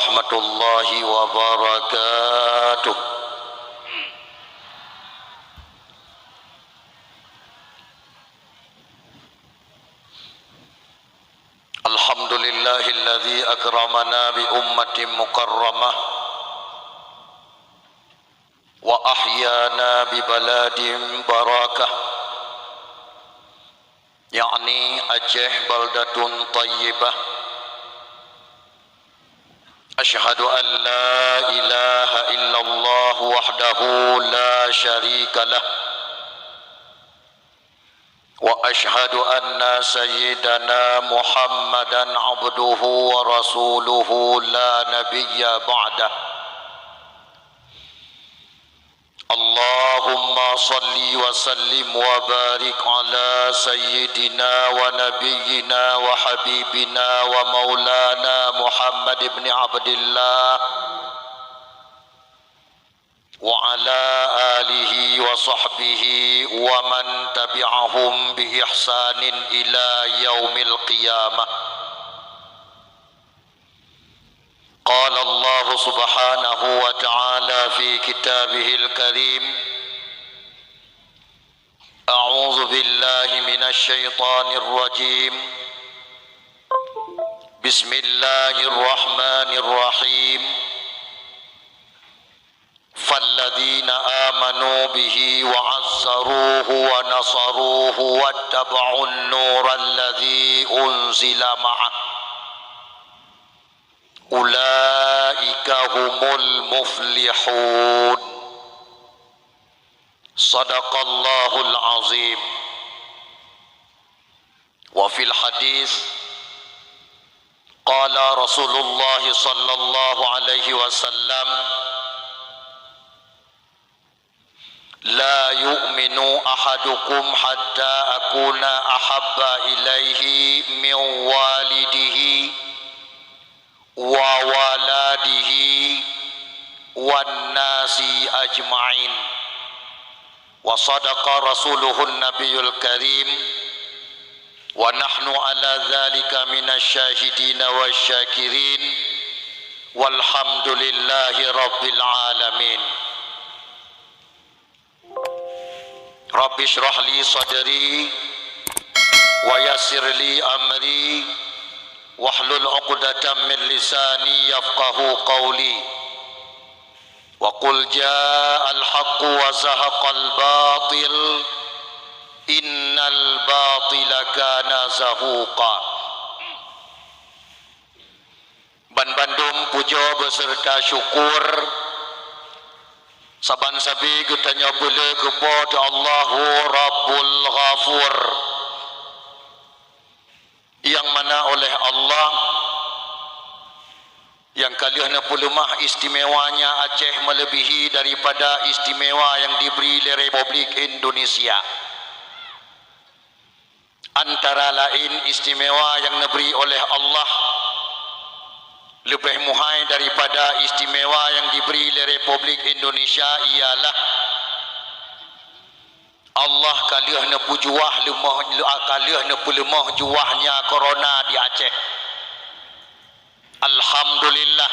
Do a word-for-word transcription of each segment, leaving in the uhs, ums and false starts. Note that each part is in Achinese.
Warahmatullahi wabarakatuh. Alhamdulillahilladzi akramana bi ummatin mukarramah wa ahyana bi baladin barakah, yakni Aceh baldatun thayyibah. Asyhadu an la ilaha illallah wahdahu la syarika lah. Wa asyhadu anna sayyidana Muhammadan abduhu wa rasuluhu la nabiyya ba'dah. Allahumma shalli wa sallim wa barik ala sayyidina wa nabiyyina wa habibina wa maulana Muhammad ibn Abdillah wa ala alihi wa sahbihi wa man tabi'ahum bi ihsanin ila yaumil qiyamah. Qala Allahu subhanahu wa ta'ala fi kitabihil karim, a'udzu billahi minasy syaithanir rajim. Bismillahirrahmanirrahim. Falladzina amanu bihi wa azzaruhu wa nasaruhu wattaba'un nural ladzi unzila ma'ah, ulaika humul muflihun. Sadaqallahul azim. Wa fil hadits, qala Rasulullah sallallahu alaihi wasallam, "La yu'minu ahadukum hatta akuna ahabba ilaihi min walidihi wa waladihi wan nasi ajma'in." Wa sadaqa rasuluhun nabiyul karim, wa nahnu ala dzalika minasy syahidin wasy syakirin, walhamdulillahi rabbil alamin. Rabbi shrah li sadri, wa yassir li amri, wahlul 'uqdatam min lisani yafqahu qawli. Wa qul ja'al haqqu wa zahaqal batil, innal batila kana zahuqa. Banbandum pujoe beuseureuta syukur saban sabe geutanyoe peuleueh keu Po teu Allahu Rabbul Ghafur, nyang mana oleh Allah nyang ka lheueh neupeuleumah istimewanya Aceh meuleubihi daripada istimewa nyang dibri lé Republik Indonesia. Antara laén istimewa nyang neubri oleh Allah leubeh muhai daripada istimewa nyang dibri lé Republik Indonesia ialah Allah ka lheueh neupeujuah leumoh, ka lheueh neupeuleumah juahnya corona di Aceh. Alhamdulillah.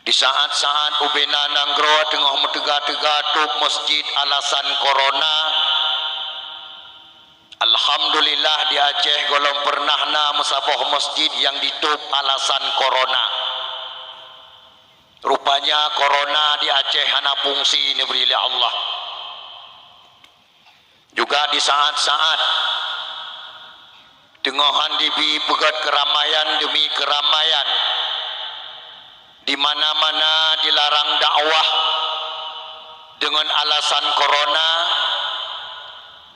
Di saat-saat ubena nanggroe teungoh meuteuga-teuga tôb masjid alasan corona, alhamdulillah di Aceh gohlom peureunah na meusaboh masjid nyang ditôb alasan corona. Rupanya corona di Aceh hana fungsi neubri lé Allah. Juga di saat-saat teungoh han dibi peugét keuramaian demi keuramaian, di mana-mana dilarang dakwah deungon alasan corona,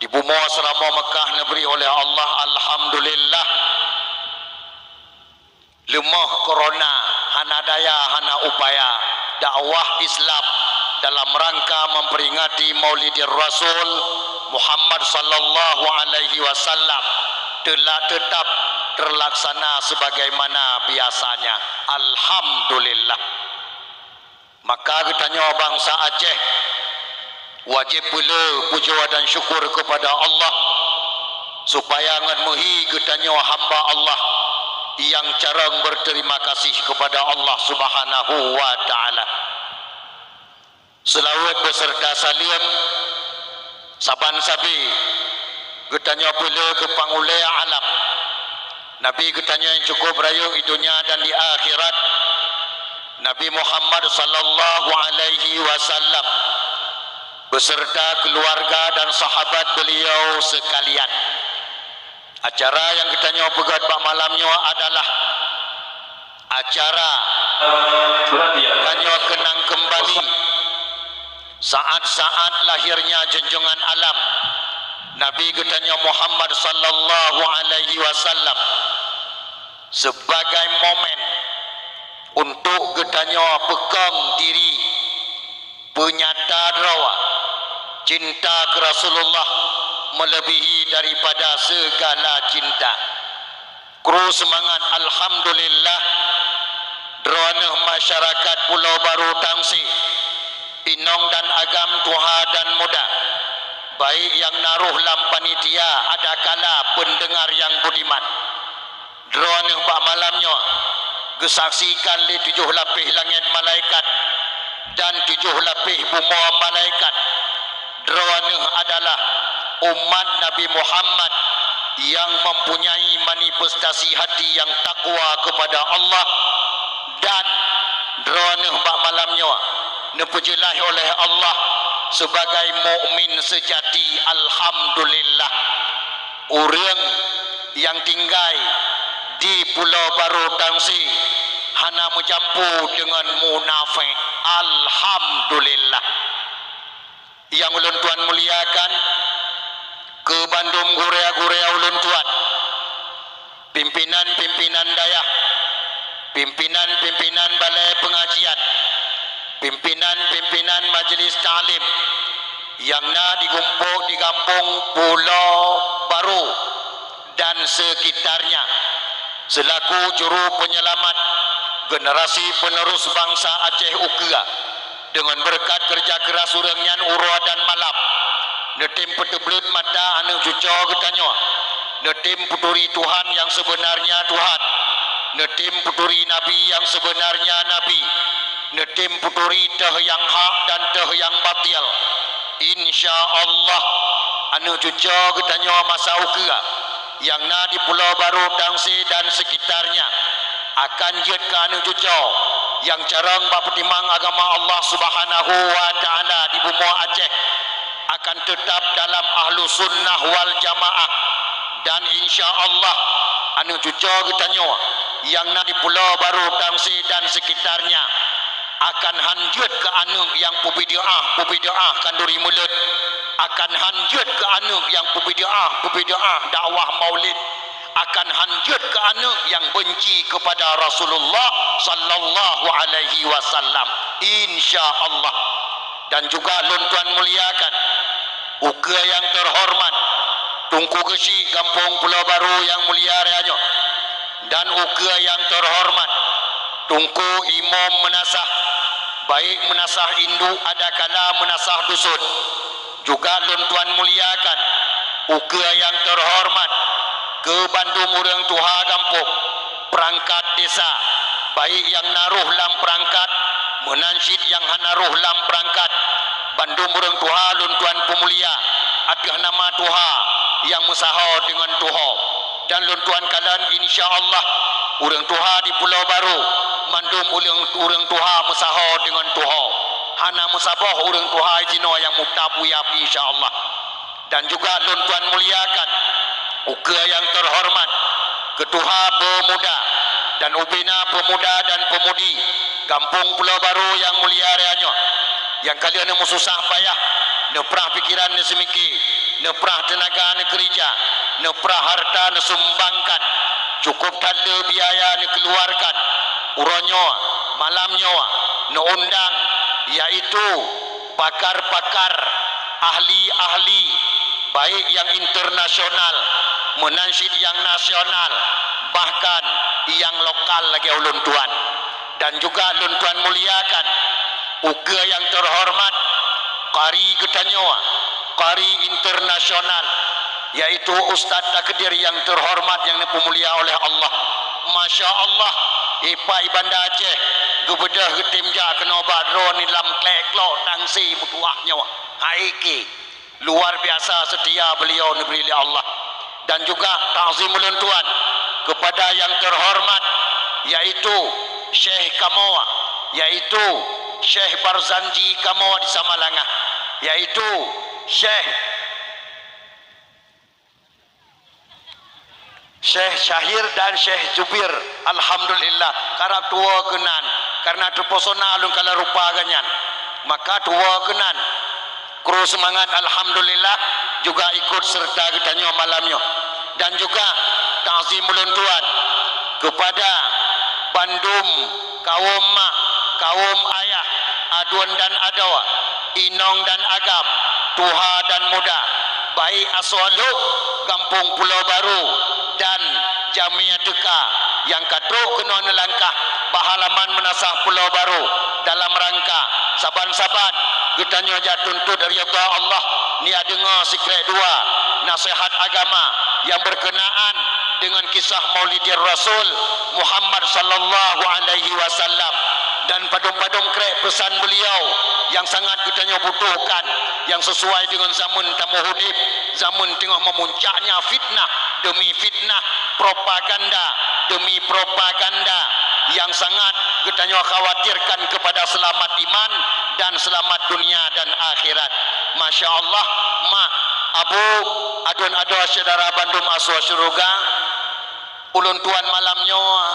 di bumoe Seuramoe Meukah neubri oleh Allah, alhamdulillah. Leumoh corona, hana daya, hana upaya, dakwah Islam dalam rangka memperingati Maulidir Rasul Muhammad sallallahu alaihi wasallam telah tetap terlaksana sebagaimana biasanya. Alhamdulillah. Maka geutanyoe bansa Aceh wajéb peuleueh pujoe dan syukur keupada Allah, supaya ngon meuhi geutanyoe hamba Allah nyang carông berterima kasih kepada Allah Subhanahu wa Ta'ala. Seulaweuet beserta saleuem saban sabe geutanyoe peulé keu Pangulée Alam, Nabi geutanyoe nyang cukup rayeuk di donya dan di akhirat, Nabi Muhammad sallallahu alaihi wasallam, beserta keluarga dan sahabat beliau sekalian. Acara nyang geutanyoe peugét bak malam nyoe adalah acara Perhatian. Tanyoe keunang keumbali saat-saat lahirnya junjungan alam, Nabi geutanyoe Muhammad sallallahu alaihi wasallam, sebagai momen untuk geutanyoe peukong diri peunyata droe cinta keu Rasulullah meuleubèhi daripada seugala cinta. Kru seumangat, alhamdulillah, droeneuh masyarakat Pulo Baru Tangsi, inong dan agam, tuha dan muda, baik nyang na rôh lam panitia adakala peundeungar nyang budiman. Droeneuh bak malam nyoe geusaksikan lé tujoh lapéh langét malaikat dan tujoh lapéh bumoe malaikat. Droeneuh adalah umat Nabi Muhammad nyang mempunyai manifestasi hati nyang takwa kepada Allah, dan droeneuh bak malam nyoe neupeujeulaih oleh Allah sebagai mukmin seujati. Alhamdulillah. Ureuëng nyang tinggai di Pulo Baru Tangsi hana meujampu deungon munafék. Alhamdulillah. Nyang ulôn tuan muliakan, keu bandum gurée-gurée ulôn tuan, pimpinan-pimpinan dayah, pimpinan-pimpinan balai peungajian, pimpinan-pimpinan majlis taklim nyang na di gumpok di gampông Pulo Baru dan sekitarnya, selaku juru penyelamat generasi penerus bangsa Aceh ukeue, deungon beureukat keureuja keuras ureuëng nyan uroe dan malam, neutem peuteubleuet mata aneuëk cucoe geutanyoe, neutem peuturi Tuhan nyang seubeunarnya Tuhan, neutem peuturi Nabi nyang seubeunarnya Nabi, neutem peuturi teuh nyang hak dan teuh nyang batil. Insya Allah, aneuëk cucoe geutanyoe masa ukeue nyang na di Pulo Baru Tangsi dan sekitarnya akan jeuet keu aneuëk cucoe nyang carông bak peutimang agama Allah Subhanahu wa Ta'ala di bumoe Aceh, akan teutap dalam Ahlussunnah wal Jamaah. Dan insya Allah, aneuëk cucoe geutanyoe nyang na di Pulo Baru Tangsi dan sekitarnya akan han jeuet keu aneuëk nyang peubid'ah-peubid'ah khanduri mulod, akan han jeuet keu aneuëk nyang peubid'ah-peubid'ah dakwah maulid, akan han jeuet keu aneuëk nyang beunci keupada Rasulullah sallallahu alaihi wasallam. Insya Allah. Dan juga lôn tuan muliakan ukeue nyang teuhoreumat Teungku Geuchik gampông Pulo Baru nyang mulia raya nyoe, dan ukeue nyang teuhoreumat Teungku Imum Meunasah, baik meunasah induek adakala meunasah dusun. Juga lôn tuan muliakan ukeue nyang teuhoreumat keu bandum ureuëng tuha gampông, peurangkat desa, baik nyang na rôh lam peurangkat meunan cit nyang hana rôh lam peurangkat, bandum ureuëng tuha lôn tuan peumulia ateueh nama tuha nyang meusaho deungon tuho. Dan lôn tuan kalon, insya Allah, ureuëng tuha di Pulo Baru, mandum ureuëng, ureuëng tuha meusaho deungon tuho. Hana meusaboh ureuëng tuha jinoe nyang mutap uyab, insya Allah. Dan juga lôn tuan muliakan ukeue nyang teuhoreumat keutuha peumuda dan ubena peumuda dan peumudi gampông Pulo Baru nyang mulia raya nyoe, nyang ka lheueh neumeususah payah, neuprah pikeran neuseumiké, neuprah teunaga neukeurija, neuprah hareuta neusumbangkan, cukup that le biaya neukeuluwarkan. Uroe nyoe, malam nyoe, neuundang, yaitu pakar-pakar, ahli-ahli, baik nyang internasional, meunan cit nyang nasional, bahkan nyang lokal lagée ulôn tuan. Dan juga lôn tuan muliakan ukeue nyang teuhoreumat, qari geutanyoe, qari internasional, yaitu Ustaz Takdir nyang teuhoreumat nyang neupeumulia oleh Allah, Masya Allah, ipak i Banda Aceh geubeudôh geutem jak keunoe bak droeneuh lam klek-klok tangse meutuwah nyoe. Hai kèe, luar biasa seutia beliau neubri lé Allah. Dan juga takzim ulôn tuan kepada yang terhormat, yaitu Syekh kamoe, yaitu Syekh Barzanji kamoe di Samalangah, yaitu Syekh Syekh Syahir dan Syekh Zubir, alhamdulillah, karab tuwoe keunan, karena teupesona lôn ka lheueh rupa geuh nyan. Maka tuwoe keunan, kru seumangat, alhamdulillah, juga ikut serta geutanyoe malam nyoe. Dan juga takzim ulôn tuan kepada bandum kawom mak, kawom ayah, aduen dan adoe, inong dan agam, tuha dan muda, baik asoe lhok gampông Pulo Barô dan jamèe teuka nyang ka trok keunoe neulangkah bak halaman meunasah Pulo Barô dalam rangka saban-saban geutanyoe jak tuntot ridha Allah, neujak deungoe sikrek dua naseuhat agama nyang beurkeunaan deungon kisah Maulidir Rasul Muhammad sallallahu alaihi wasallam, dan padum-padum krek peusan beuliau nyang sangat geutanyoe butuhkan, nyang sisuai deungon zameun tamoe udép, zameun teungoh meumuncaknya fitnah demi fitnah, propaganda demi propaganda, nyang sangat geutanyoe khawatirkan keupada seulamat iman dan seulamat dunia dan akhirat. Masya Allah, mak, abu, aduen adoe syedara bandum asoe syeuruga, ulôn tuan malam nyoe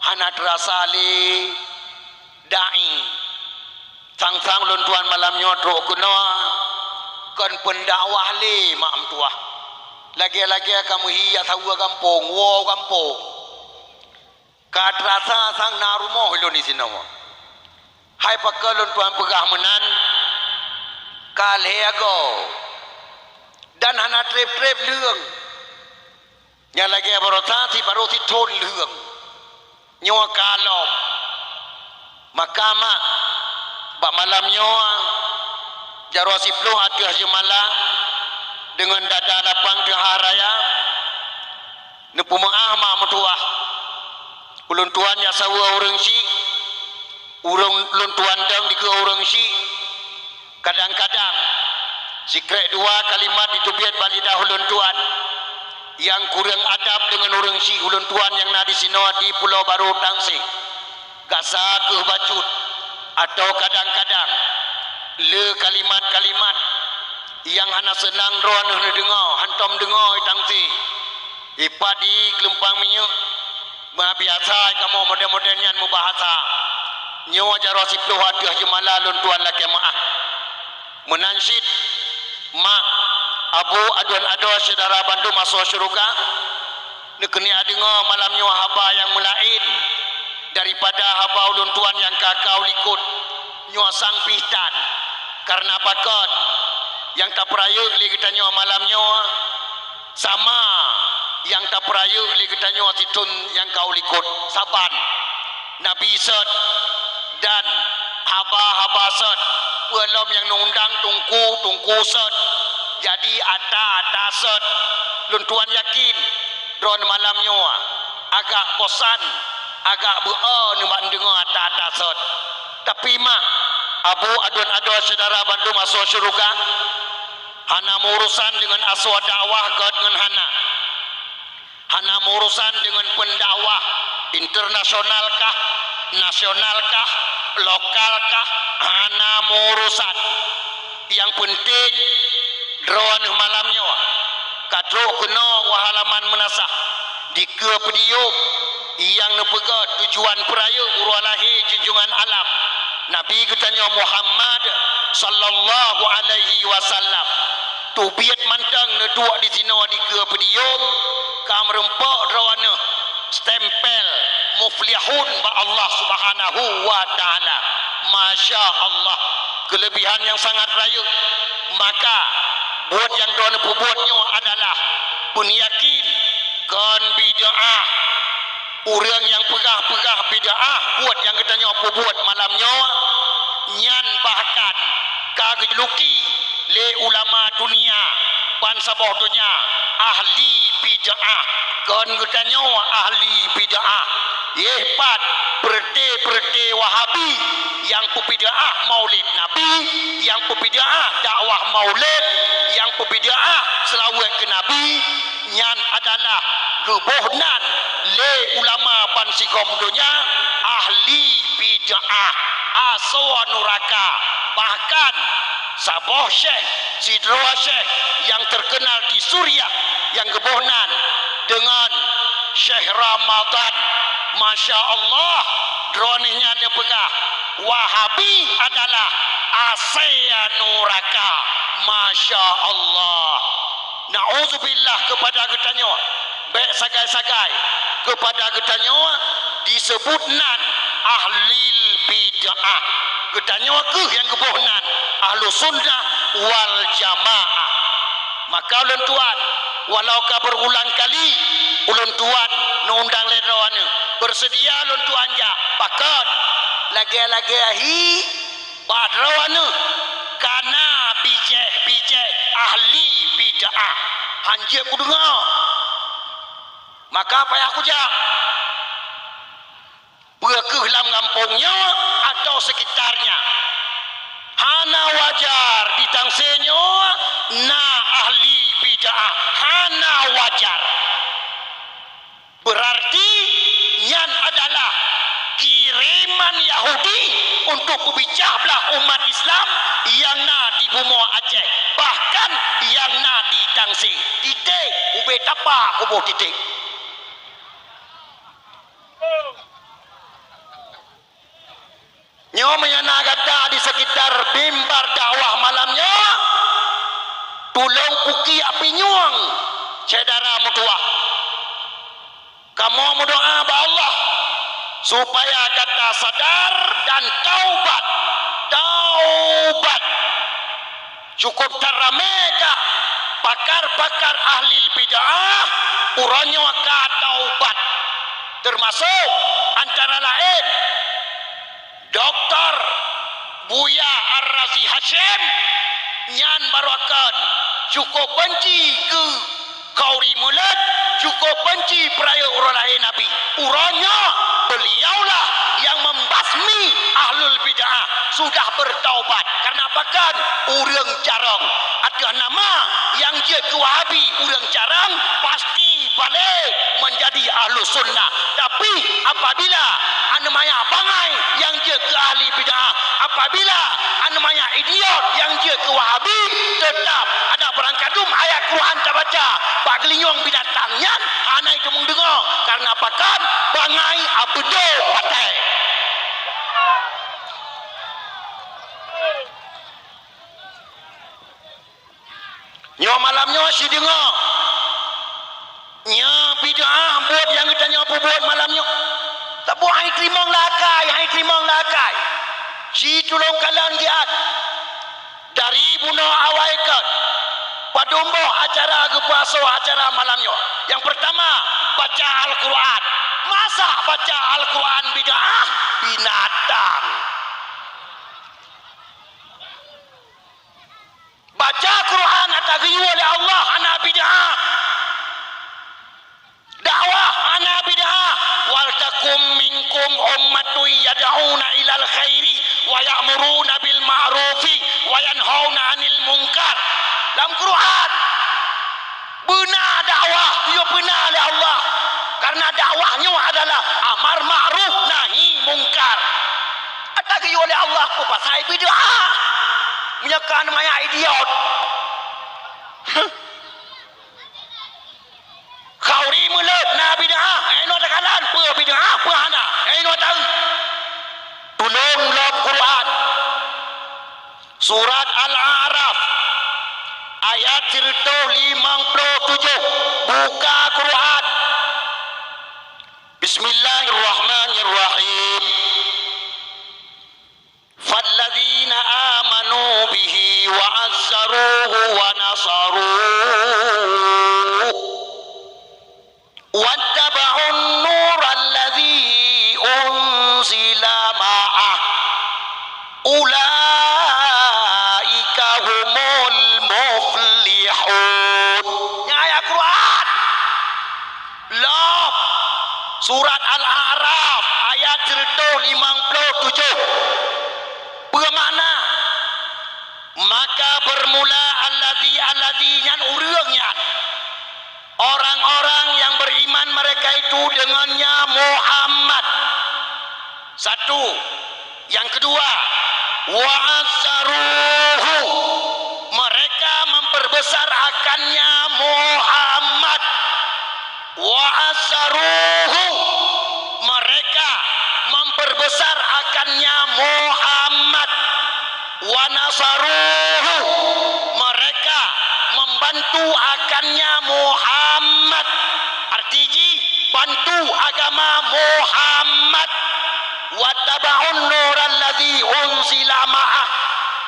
hana teurasa lé dai. Sang-sang ulôn tuan malam nyoe trok keunoe kon peundakwah lé mak meutuwah. Lagèe-lagèe ka meuhi jak saweue gampông, woe gampông. Ka teurasa sang na rumoh ulôn disinoe. Hai pakon lôn tuan peugah meunan, ka lhèe agoe dan hana trép-trép lheueng. Nyang lagèe baroesa sit barô sithôn lheueng. Nyoe ka lom. Maka mak, bak malam nyoe, jaroe siploh ateueh jeumala, deungon dada lapang teuha raya, neupeumeu'ah mak meutuwah. Ulôn tuan jak saweue ureueng syik, ureueng lôn tuan dong dikeue ureueng syik, Kadang-kadang, sikrek dua kalimat jiteubiet bak lidah ulôn tuan nyang kureueng adab deungon ureueng syik ulôn tuan nyang na disinoe di Pulo Barô Tangse. Gasa kheueh bacut, atau kadang-kadang le kalimat-kalimat nyang hana seunang droeneuh neudeungoe, hantom deungoe i Tangse. Ipat di keulumpang minyeuk, ma biasa kamoe model-model nyan meubahasa. Nyoe jaroe siploh ateueh jeumala lôn tuan lakèe meu'ah. Meunan cit, mak, abu, aduen adoe syedara bandum asoe syeuruga, neukeuneuk deungoe malam nyoe haba nyang meulaén daripada haba ulôn tuan nyang ka-ka u likot. Nyoe sang pih tan. Kareuna pakon? Nyang tapeurayeuk lé geutanyoe malam nyoe sama nyang tapeurayeuk lé geutanyoe sithôn nyang ka u likot, saban. Nabi sot dan haba-haba sot, peue lom nyang neuundang teungku, teungku sot. Jadi ata-ata sot. Lôn tuan yakin, droeneuh malam nyoe agak bosan, agak beu-o nibak neudeungoe ata-ata sot. Tapi mak, abu, aduen adoe syedara bandum asoe syeuruga, hana meuurusan deungon asoe dakwah gèt ngon hana. Hana meuurusan deungon peundakwah internasional kah, nasional kah, lokal kah, hana meuurusan. Nyang peunteng, droeneuh malam nyoe ka trok keunoe u halaman meunasah dikeue peudiyôm nyang neupeugèt tujuan peurayeuk uroe lahé junjungan alam Nabi geutanyoe Muhammad sallallahu alaihi wasallam. Teubiet mantong neuduek disinoe dikeue peudiyôm, ka meureumpok droeneuh stempel muflihun bak Allah Subhanahu wa Ta'ala. Masya Allah, keuleubihan nyang sangat rayeuk. Maka, buet nyang droeneuh peubuet nyoe adalah beuneuyakin kon bid'ah. Ureueng nyang peugah-peugah bid'ah buet nyang geutanyoe peubuet malam nyoe, nyan bahkan ka geujuluki lé ulama dunia bansaboh donya ahli bid'ah. Kon geutanyoe ahli bid'ah. Yeh pat, peureuté-peureuté Wahabi nyang peubid'ah Maulid Nabi, nyang peubid'ah dakwah Maulid, nyang peubid'ah seulaweuet keu Nabi, nyan adalah geuboh nan lé ulama bansigom donya ahli bid'ah, asoe nuraka. Bahkan saboh syekh, sidroe syekh nyang teukeunal di Suriah nyang geuboh nan deungon Syekh Ramadan. Masya Allah, droeneuh nyan neupeugah, Wahabi adalah asoe nuraka. Masya Allah. Na'udzubillah keupada geutanyoe. Bék sagai-sagai keupada geutanyoe diseubut nan ahlil bid'ah. Geutanyoe kheueh nyang geuboh nan Ahlussunnah wal Jamaah. Maka ulôn tuan, walau ka beurulang kali ulôn tuan neuundang lé droeneuh, beuseudia lôn tuan jak. Pakon? Lagée-lagée hi bak droeneuh ka na bijéh-bijéh ahli bid'ah. Han jeuet kudeungoe, maka payah kujak. Peu kheueh lam gampông nyoe atawa seukitarnya. Hana wajar di Tangse nyoe na ahli bid'ah. Hana wajar. Beurarti nyan adalah kireman Yahudi untuk peubicah blah umat Islam nyang na di bumoe Aceh, bahkan nyang na di Tangse. Titék, ubé tapa kuboh titék. Nyoe meunyo na gata di seukitar mimbar dakwah malam nyoe, tulông pukiak pinyueng syedara meutuwah. Kamoe meudoá bak Allah supaya gata sadar dan taubat. Taubat! Cukôp that ramé kah pakar-pakar ahlil bid'ah uroe nyoe ka taubat, teumasok antara laén Doktor Buya Ar-Razi Hasyim, nyan baroekon cukôp beunci keu Khauri Mulod, cukôp beunci peurayeuk uroe lahé Nabi. Uroe nyoe beliaulah nyang membasmi ahlul bid'ah sudah bertaubat. Karena pakon? Ureuëng carông. Ateueh nama nyang jeuet keu Wahabi ureuëng carông, pasti paléng menjadi ahlu sunnah. Tapi apabila aneuk manyak bangai nyang jeuet keu ahli bid'ah, apabila aneuk manyak idiot nyang jeuet keu Wahabi, teutap adak beurangkadum ayat Quran tabaca bak geulinyueng binatang nyan hana itu meudeungoe, karena pakon? Bangai abeudôh patéh. Nyoe malam nyoe sideungoe. Nyoe bid'ah buet nyang geutanyoe peubuet malam nyoe. Tapi hai teurimong lé akai, hai teurimong lé akai. Ci tulông kalon siat. Dari bunoe awai kon. Padum boh acara geupeuasoe acara malam nyoe. Nyang peurtama, baca Al-Quran. Masa baca Al-Quran bid'ah? Binatang. Baca Quran ata geuyue lé Allah hana bid'ah. Dakwah hana bid'ah. "Wal takum minkum ummatun yad'una ilal khairi wa ya'muruna bil ma'rufi wa yanhauna 'anil munkar." Lam Quran. Beuna dakwah, geuyue beuna lé Allah. Karena dakwah nyoe adalah amar ma'ruf nahi mungkar. Ata geuyue lé Allah peupasai bid'ah. Meunyoe ka aneuk manyak idiot. Khauri Mulod na bid'ah, eh, inoe takalon peue bid'ah, peue hana, eh, inoe taeu. Tulông lom Quran. Surat Al-A'raf, ayat sireutoh limong ploh tujoh. Buka Quran. Bismillahirrahmanirrahim. Falladzina amanu bihi wa azzaruhu wa nasaruhu wattaba'un nural ladzi unzila ma'ah, ulaika humul muflihun. Nyan ayat Quran. Surat Al-A'raf ayat seratus limong puluh tujoh. Peue makna? Maka bermula alladzi, alladzi nyan ureuëng nyan. Orang-orang yang beriman mereka itu dengannya Muhammad. Satu. Yang kedua, wa azzaruhu, mereka memperbesar akannya Muhammad. Wa azzaruhu, mereka memperbesar akannya Muhammad. Wa nasaruhu, mereka membantu akannya Muhammad. Arti jih, bantu agama Muhammad. Wattaba'un nural ladzi unzila ma'ah,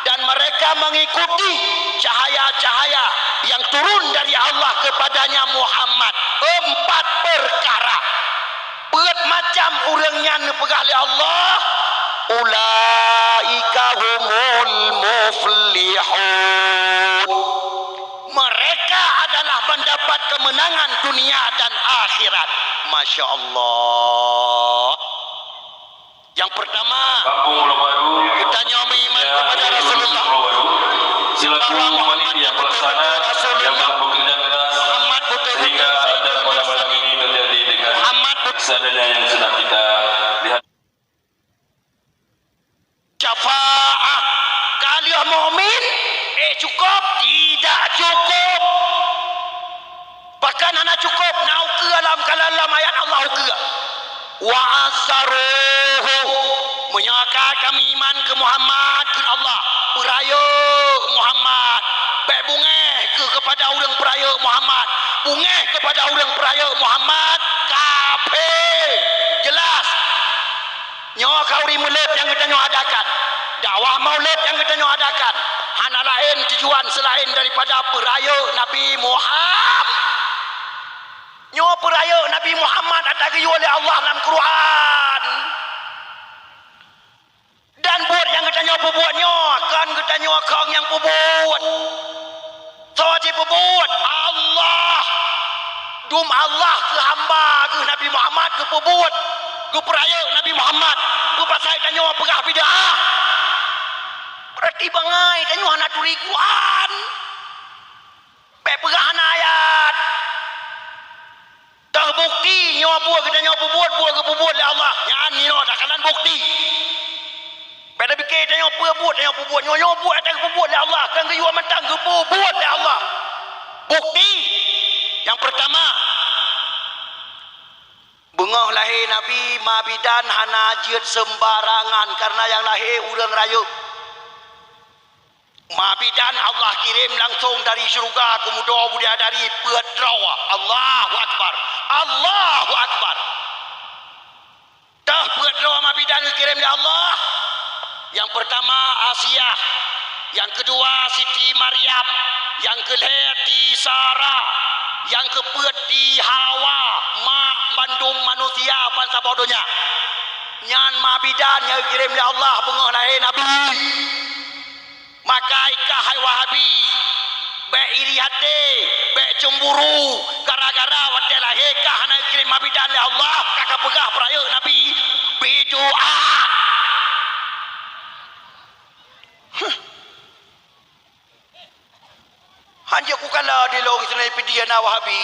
dan mereka mengikuti cahaya-cahaya yang turun dari Allah kepadanya Muhammad. Empat perkara. Peuet macam ureuëng nyan neupeugah lé Allah, ulaika humul muflihun. Mereka adalah mendapat kemenangan dunia dan akhirat. Masya Allah. Yang pertama, Kampung Pulau Baru, geutanyoe meuiman kepada Rasulullah. Pulau Baru, selaku panitia pelaksana yang telah bekerja keras sehingga acara pada malam ini terjadi dengan seadanya yang sudah kita lihat. Syafaah. Ka lheueh mukmin, eh, cukup? Tidak cukup. Bahkan hana cukup, na ukeue lam, ka lam ayat Allah ukeue. Wa azzaruhu. Meunyoe ka kami iman keu Muhammad, kheun Allah, peurayeuk Muhammad. Bék beungéh keu, kepada ureuëng peurayeuk Muhammad. Beungéh kepada ureuëng peurayeuk Muhammad, kafé. Jelas? Nyoe khanduri mulod nyang geutanyoe adakan. Dakwah maulud nyang geutanyoe adakan hana laén tujuan seulaén daripada peurayeuk Nabi Muhammad. Nyoe peurayeuk Nabi Muhammad ata geuyue lé Allah lam Quran. Dan buet nyang geutanyoe peubuet nyoe kon geutanyoe kong nyang peubuet. Soe jipeubuet? Allah. Dum Allah keu hamba geuh Nabi Muhammad geupeubuet, geupeurayeuk Nabi Muhammad. Peue pasai tanyoe peugah bid'ah? Berarti bangai tanyoe hana turi Quran. Bék peugah hana ayat. Teuh bukti nyoe buet geutanyoe peubuet, buet geupeubuet lé Allah. Nyan nyoe takalon bukti. Bék tapike tanyoe peue buet, tanyoe peubuet. Nyoe, nyoe buet ata geupeubuet lé Allah, kon geuyue mantong geupeubuet lé Allah. Bukti nyang pertama, beungoh lahé Nabi, ma bidan hana jeuet seumbarangan, kareuna nyang lahé ureuëng rayeuk. Ma bidan Allah kirém langsong dari syeuruga keumudo bidadari peuet droe. Allahu Akbar. Allahu Akbar. Teuh peuet droe ma bidan geukirém lé Allah. Nyang peurtama Asiah, nyang keudua Siti Maryam, nyang keulhèe Ti Sara, nyang keupeuet Ti Hawa, mak bandum manusia bansaboh donya. Nyan ma bidan nyang geukirém lé Allah beungoh lahé Nabi. Maka ikah hai Wahabi, bék iri até, bék cemburu, gara-gara watée lahé kah hana geukirém ma bidan lé Allah, ka kapeugah peurayeuk Nabi bid'ah. Huh. Hanjeuet kukala dilong Islam pidie na Wahabi.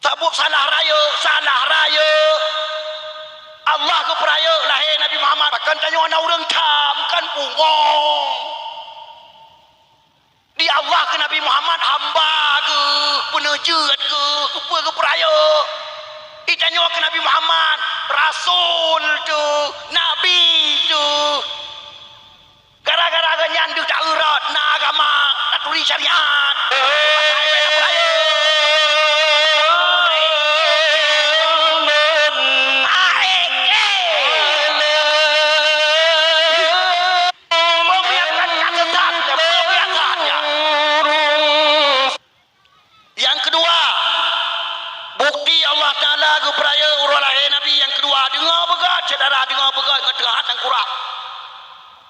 Saboh salah rayeuk, salah rayeuk. Allah geupeurayeuk lahé Nabi Muhammad, kon tanyoe na ureuëng tham, kon pungo. Di Allah keu Nabi Muhammad hamba geuh, peuneujeuet geuh, keupeue geupeurayeuk. Di tanyoe keu Nabi Muhammad, rasul teuh, nabi teuh. Gara-gara geuh nyan deuh ta-eurot na agama, taturi syariat. Nyang keudua, bukti Allah Taala geupeurayeuk uroe lahé Nabi. Nyang keudua, deungoe beugét, syedara, deungoe beugét ngon teuhah tangkurah.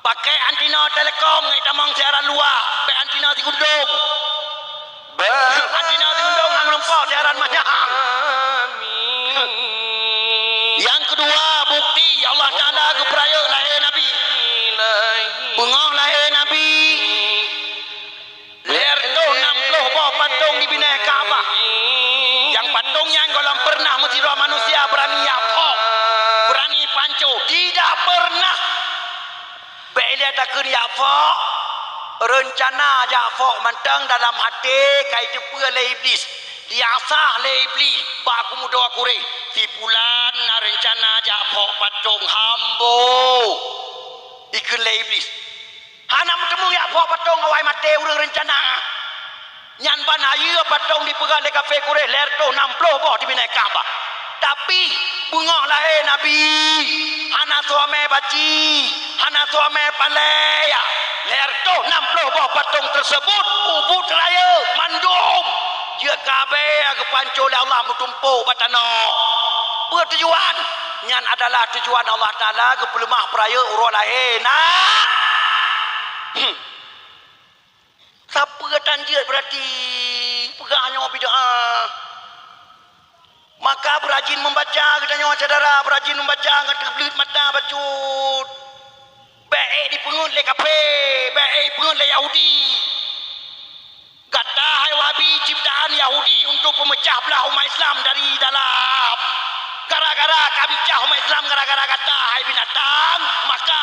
Pakai antina telekom ngon tamong siaran luwa, bék antina sigundong. Antina sigundong hang rumpok siaran manyang. Allah Taala geupeurayeuk lahé Nabi. Beungoh lahé Nabi, lhèe reutôh nam ploh boh patong di binéh Ka'bah. Nyang patong nyan gohlom peureunah meusidroe manusia beurani jak phok, beurani panco. Tidak peureunah. Bèk ilèe takheun jak phok, reuncana jak phok mantong dalam até ka jiteupeue lé Iblih. Jiasah lé Iblih bak keumeudoe kuréh, si pulan na reuncana jak phok patong hambo. Jikheun lé Iblih, hana meuteumé jak phok patong awai maté ureueng reuncana. Nyan ban hayeue patong jipeugah lé kafé Quraisy lhèe reutôh nam ploh boh di binéh Ka'bah. Tapi, beungoh lahé Nabi, hana soe mè baci, hana soe mè palèe. Lhèe reutôh nam ploh boh patong teuseubut ubit rayeuk mandum. Jeuet ka abèe geupanco lé Allah meutumpôk bak tanoh. Peue tujuan? Nyan adalah tujuan Allah Taala geupeuleumah peurayeuk uroe lahé na. Sapeue tan jeuet beurati peugah nyoe bid'ah. Maka beurajin meubaca geutanyoe syedara, beurajin meubaca ngon teubleuet mata bacut. Bèk ék jipeungeut lé kafé, bèk ék jipeungeut lé Yahudi. Gata hai Wahabi ciptaan Yahudi untuk peumeucah blah umat Islam dari dalam. Gara-gara ka bicah umat Islam gara-gara gata hai binatang, maka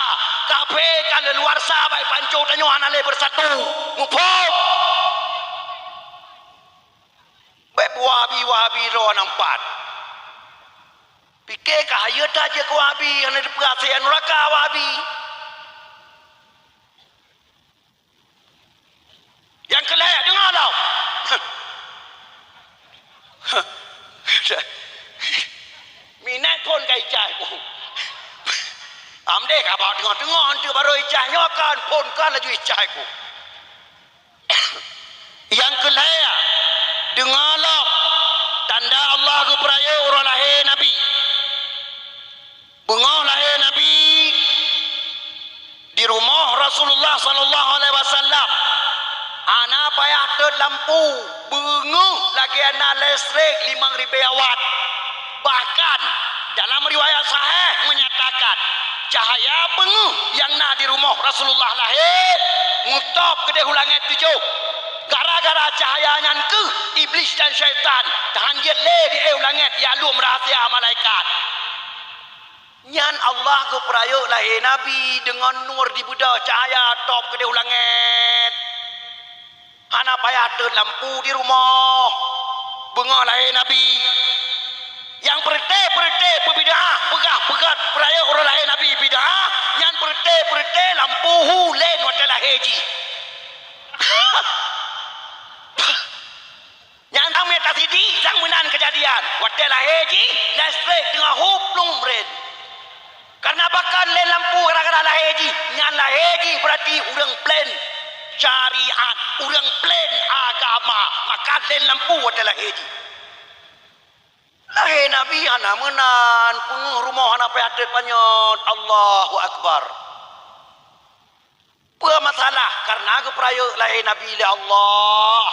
kafé ka leuluwarsa bak jipanco tanyoe hana lé beusatu. Muphom? Bèk Wahabi-Wahabi droe nyang pat. Pike ka hayeue that jeuet keu Wahabi, hana jiteupeue asèe nuraka Wahabi. Nyang keu lhèe, deungoe lom. Minèt phôn ka ijak ku. Am deh ka bak teungoh-teungoh, eunteuk barô ijak nyoe kan, phôn kan laju ijak ku. Nyang keu lhèe, deungoe lom. Tanda Allah geupeurayeuk uroe lahé Nabi. Beungoh lahé Nabi, di rumoh Rasulullah sallallahu alaihi wasallam, hana payah tôt lampu, beungoh lagèe na listrik limong ribèe watt. Bahkan, dalam riwayat sahih menyatakan, cahaya beungoh nyang na di rumoh Rasulullah lahé, mutôb keudeh u langèt tujoh. Gara-gara cahaya nyan keuh Iblih dan syaitan tahan jeuet lé di u langèt jak lom rahsia malaikat. Nyan Allah geupeurayeuk lahé Nabi deungon nur dibeudôh cahya tôb keudeh u langèt. Hana payah tôt lampu di rumoh. Beungoh lahé Nabi. Nyang peureté-peureté peubid'ah, peugah-peugah peurayeuk uroe lahé Nabi bid'ah, nyan peureté-peureté lampu hu lén watèe lahé jih. Nyang tamé tasidi, sang meunan keujadian. Watèe lahé jih, listrik teungoh hu plueng meuren. Kareuna pakon lén lampu gara-gara lahé jih? Nyan lahé jih beurati ureueng plan syariat, ureueng plan agama, maka lén lampu watèe lahé jih. Lahé Nabi hana meunan, peungeuh rumoh hana payah tôt panyöt. Allahu Akbar. Peue masalah? Kareuna geupeurayeuk lahé Nabi lé Allah.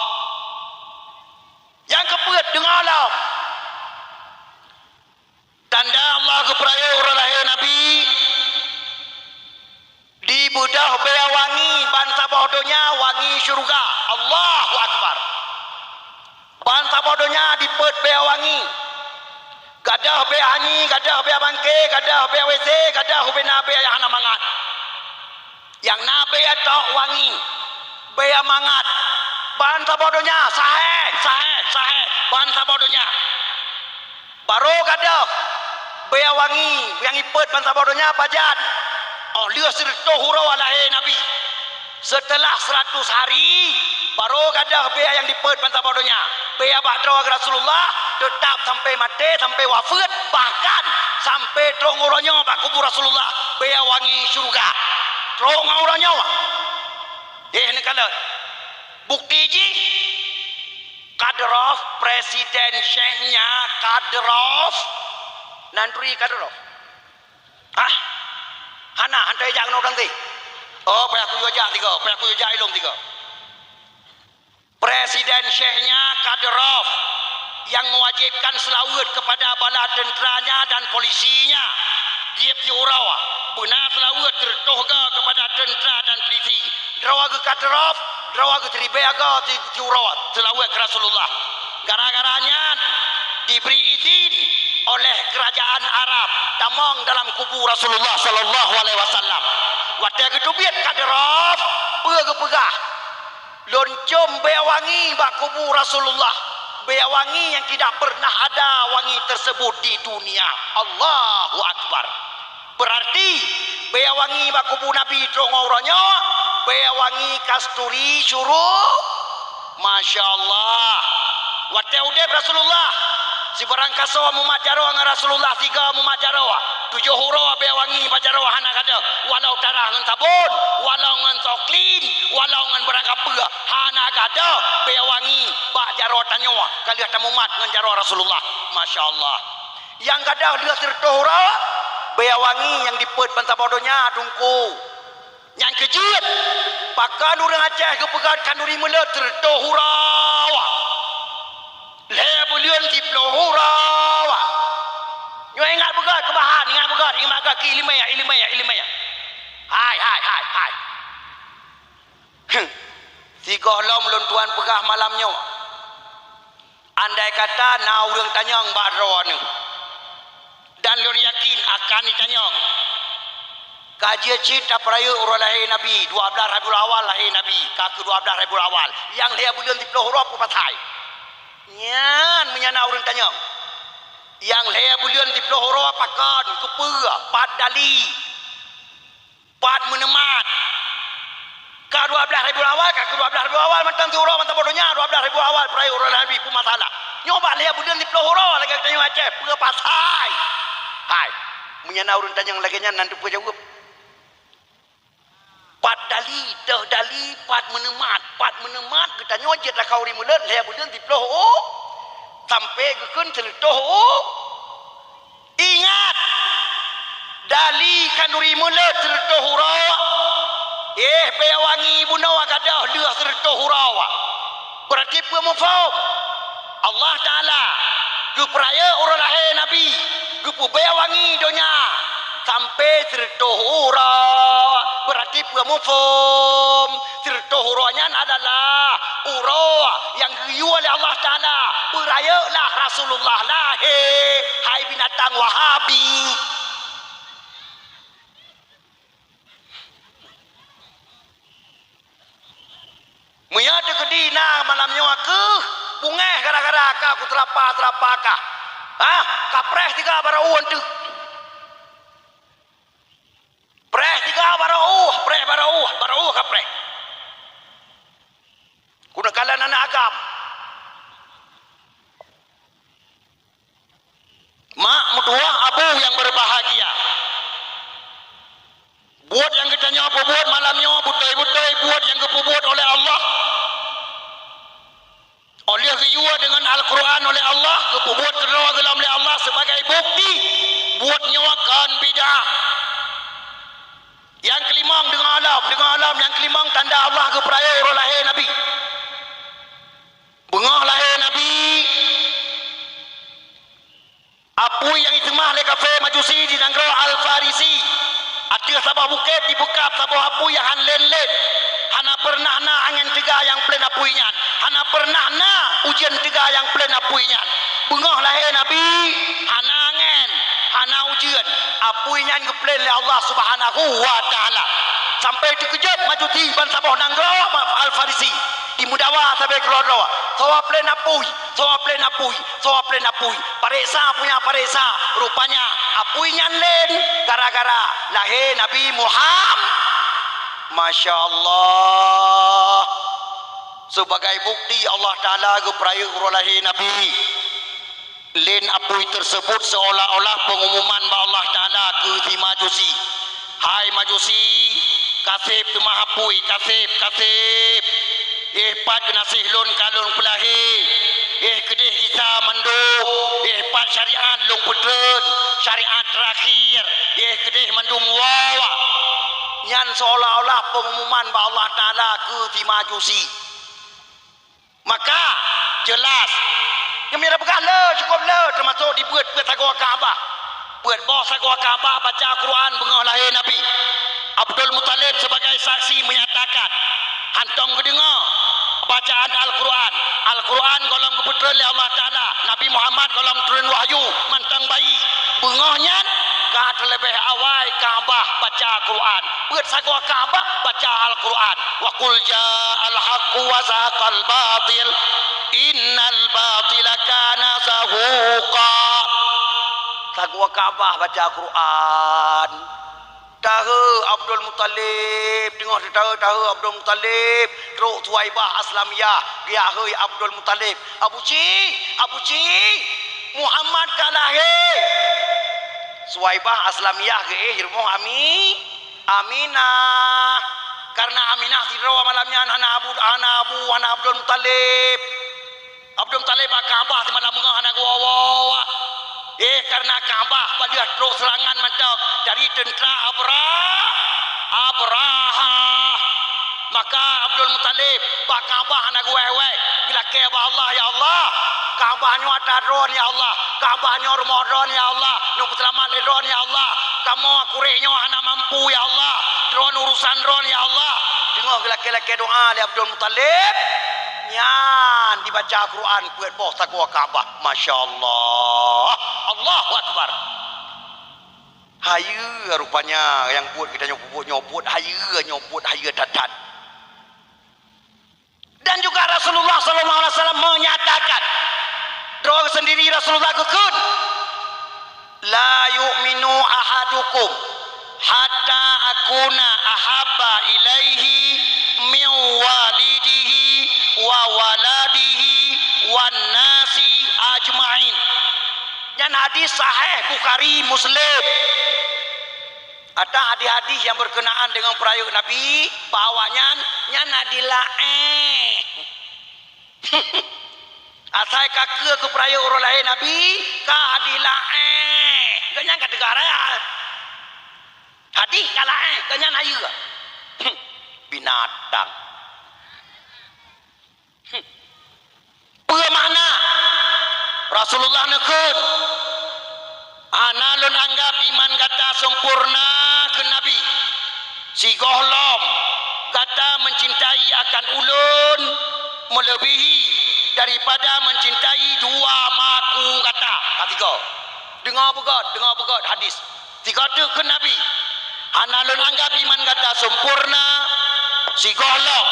Nyang keupeuet, deungoe lom. Tanda Allah geupeurayeuk uroe lahé Nabi, dibeudôh bèe wangi, bansaboh donya wangi syeuruga. Allahu Akbar. Bansaboh donya dipeuet bèe wangi. Gadôh bèe hanyi, gadôh bèe bangke, gadôh bèe W C, gadôh ubena bèe nyang hana mangat. Nyang na bèe tôk wangi, bèe mangat. Bansaboh donya, sahé, sahé, sahé, bansaboh donya. Barô gadôh bèe wangi nyang jipeuet bansaboh donya pajan? Óh lheueh sireutôh uroe lahé Nabi. Seuteulah seuratus hari, barô gadôh bèe nyang jipeuet bansaboh donya. Bèe bak droe Rasulullah teutab sampoe maté, sampoe wafeuet, bahkan sampoe trôk uroe nyoe bak kubu Rasulullah, bèe wangi syeuruga. Trôk ngon uroe nyoe. Eh, neukalon. Bukti jih, Kadyrov, presiden Syekh nyan Kadyrov. Na neuturi Kadyrov? Hah? Hana, han tayue jak keunoe ureueng teuh. Oh, payah kuyue jak tiga, payah kuyue jak ilong tiga. Presiden Syekh nyan Kadyrov yang mewajibkan seulaweuet kepada bala teunteranya dan polisinya. Tiep siuroe beuna seulaweuet teureutôh goe keupada teuntra dan pulisi. Droe geuh ka teurôb, droe geuh siribèe goe si-, siuroe seulaweuet keu Rasulullah. Gara-gara nyan dibri idhin oleh keurajaan Arab tamong dalam kubu Rasulullah sallallahu alaihi wasallam. Watèe geuteubiet ka teurôb, peue geupeugah? Lôn com bèe wangi bak kubu Rasulullah, bèe wangi nyang tidak pernah ada wangi tersebut di dunia. Allahu Akbar. Beurarti bèe wangi bak kubu Nabi trôk ngon uroe nyoe, bèe wangi kasturi syuru. Masya Allah. Watèe udép Rasulullah, sibarang kasoe mumat jaroe ngon Rasulullah, sigoe mumat jaroe. Tujoh uroe bèe wangi bak jaroe hana gadôh, walau tarah ngon sabon, walau ngon soe klin, walau ngon barang kapeue, hana gadôh bèe wangi bak jaroe tanyoe ka lheueh tamumat ngon jaroe Rasulullah. Masya Allah. Nyang gadôh lheueh sireutoh uroe, bèe wangi nyang dipeuet bansaboh donya, Teungku. Nyang keujeuet, pakon ureueng Aceh geupeugah khanduri meuleuet sireutoh uroe, lhèe buleuen siploh uroe. Nyoe ingat beugöt keubahan, ingat beugöt, ingat beugöt keu ileumèe, ileumèe, ileumèe. Hai, hai, hai, hai. Sigohlom lôn tuan peugah malam nyoe, andai kata na ureueng tanyong bak droeneuh, dan lôn yakin akan jitanyong, ka jeuet cit tapeurayeuk uroe lahé Nabi, dua blaih Rabiul Awal lahé Nabi, ka keu dua blaih Rabiul Awal, nyang lhèe buleuen siploh uroe peue pasai? Nyan meunyo na ureueng tanyong, nyang lhèe buleuen siploh uroe pakon, keupeue, pat dali? Pat meuneumat. Ka dua blaih Rabiul Awal, ka keu dua blaih Rabiul Awal mantong siuroe mantong boh donya, dua blaih Rabiul Awal peurayeuk uroe lahé Nabi peue masalah. Nyoe bak lhèe buleuen siploh uroe lagèe geutanyoe Aceh, peue pasai? Hai, meunyo na ureueng tanyong lagèe nyan, nan teupeue jaweueb. Pat dali, teuh dali, pat meuneumat, pat meuneumat geutanyoe jeuet lakau ri meuleuet lhèe buleuen siploh u, sampoe geukheun sireutoh u. Ingat, dali khanduri meuleuet sireutoh uroe, éh, bèe wangi bunoe gadôh lheueh sireutoh uroe. Beurati peue muphom? Allah Taala geupeurayeuk uroe lahé Nabi, geupeubèe wangi donya sampoe sireutoh uroe. Beurati peue muphom? Sireutoh uroe nyan adalah uroe nyang geuyue lé Allah Taala peurayeuklah Rasulullah lahé. Hai binatang Wahabi! Meunyo teukeudi na malam nyoe keuh, beungèh gara-gara ka kuseurapa-seurapa kah. Hah? Ka preh tiga barô u eunteuk. Preh tiga barô u, preh barô u, barô u ka preh. Keuneuk kalon aneuk agam. Mak meutuwah, abu nyang berbahagia. Buet nyang geutanyoe peubuet malam nyoe beutôi-beutôi buet nyang geupeubuet oleh Allah. Óh lheueh geuyue deungon Al-Qur'an oleh Allah, geupeubuet keudroe gohlom lé Allah sebagai bukti buet nyoe kon bid'ah. Nyang keulimong deungoe lom, deungoe lom nyang keulimong tanda Allah geupeurayeuk uroe lahé Nabi. Beungoh lahé Nabi, apui nyang jiseumah lé kafé Majusi di nanggroe Al-Farisi, ateueh saboh bukét jipeukab saboh apui nyang han lén-lén. Hana peureunah na angén teuga nyang plén apui nyan. Hana peureunah na ujeuen teuga nyang plén apui nyan. Beungoh lahé Nabi, hana angén, hana ujeuen. Apui nyan geuplén lé Allah Subhanahu wa Ta'ala. Sampoe teukeujot Majusi bansaboh nanggroe Al-Farisi. Jimeudawa sabe keudroe-droe, "Soe plén apui? Soe plén apui? Soe plén apui?" Pareksa punya pareksa, rupanya apui nyan lén gara-gara lahé Nabi Muham-, Masya Allah. Sebagai bukti Allah Taala geupeurayeuk uroe lahé Nabi. Lén apui tersebut seolah-olah pengumuman bak Allah Taala keu si Majusi. Hai Majusi, kaseb teuma apui, kaseb, kaseb. Éh, pat geunaséh lôn ka lôn peulahé. Éh, keudeh Isa mandum. Éh, pat syariat lôn peutreun, syariat terakhir. Éh, keudeh mandum woe. Nyan seolah-olah pengumuman bak Allah Taala keu si Majusi. Maka, jeulaih, nyoe mira peugah le, cukôp le, teumasok dibeuet peuet sagoe Ka'bah. Peuet boh sagoe Ka'bah baca Quran beungoh lahé Nabi. Abdul Muthalib sebagai saksi menyatakan, hantom geudeungoe bacaan Al-Quran. Al-Quran gohlom geupeutreun lé Allah Taala. Nabi Muhammad gohlom treun wahyu mantong bayi. Beungoh nyan ka teuleubeh awai Ka'bah baca Quran. Peuet sagoe Ka'bah baca Al-Quran. Wa qul ja'al haqqu wa zahaqal batil, innal batila kana zahuqa. Sagoe Ka'bah baca Quran. Tahe Abdul Muthalib, teungoh teutahe-tahe Abdul Muthalib, trok Suwaibah Aslamiyah, geujak hôi Abdul Muthalib, "Abu Ci, Abu Ci, Muhammad ka lahé!" Suwaibah Aslamiyah geuéh rumoh Ami, Aminah. Kareuna Aminah sidroe malam nyan hana Abu, hana Abu, hana Abdul Muthalib. Abdul Muthalib bak Ka'bah simalam beungoh hana geuwoe-woe. Eh, kareuna Ka'bah padub trok seurangan mantong dari teuntra Abra-, Abrahah. Maka Abdul Muthalib bak Ka'bah hana geuwoe-woe. Geulakée bak Allah, "Ya Allah, Ka'bah nyoe atra Droen, ya Allah. Ka'bah nyoe rumoh Droen, ya Allah. Neupeuseulamat lé Droen, ya Allah. Kamoe Quraisy nyoe hana mampu, ya Allah. Droen urusan Droen, ya Allah." Teungoh geulakée-lakée doa lé Abdul Muthalib, nyan dibaca Quran peuet boh sagoe Ka'bah. Masya Allah. Allahu Akbar. Hayeue rupanya nyang buet geutanyoe peubuet nyoe buet hayeue, nyoe buet hayeue that-that. Dan juga Rasulullah sallallahu alaihi wasallam menyatakan, droe sendiri Rasulullah geukheun, "La yu'minu ahadukum hatta akuna ahabba ilaihi min walidihi wa waladihi wan nasi ajma'in." Nyan hadis sahih Bukhari Muslim. Ata hadis-hadis nyang berkenaan dengan peurayeuk Nabi, bak awaknyan, nyan na dilaén. Asai ka keu keu peurayeuk uroe lahé Nabi, ka hadis laén. Geuhnyan ka teuga raya. Hadis ka laén, geuhnyan hayeue. Binatang. Peue makna? Rasulullah neukheun, "Hana lôn anggab iman gata sempurna," kheun Nabi, "sigohlom gata mencintai akan ulôn melebihi daripada mencintai dua maku gata." Ka sigoe. Deungoe beugét, deungoe beugét hadis. Sigoe teuk kheun Nabi, "Hana lôn anggab iman gata sempurna sigohlom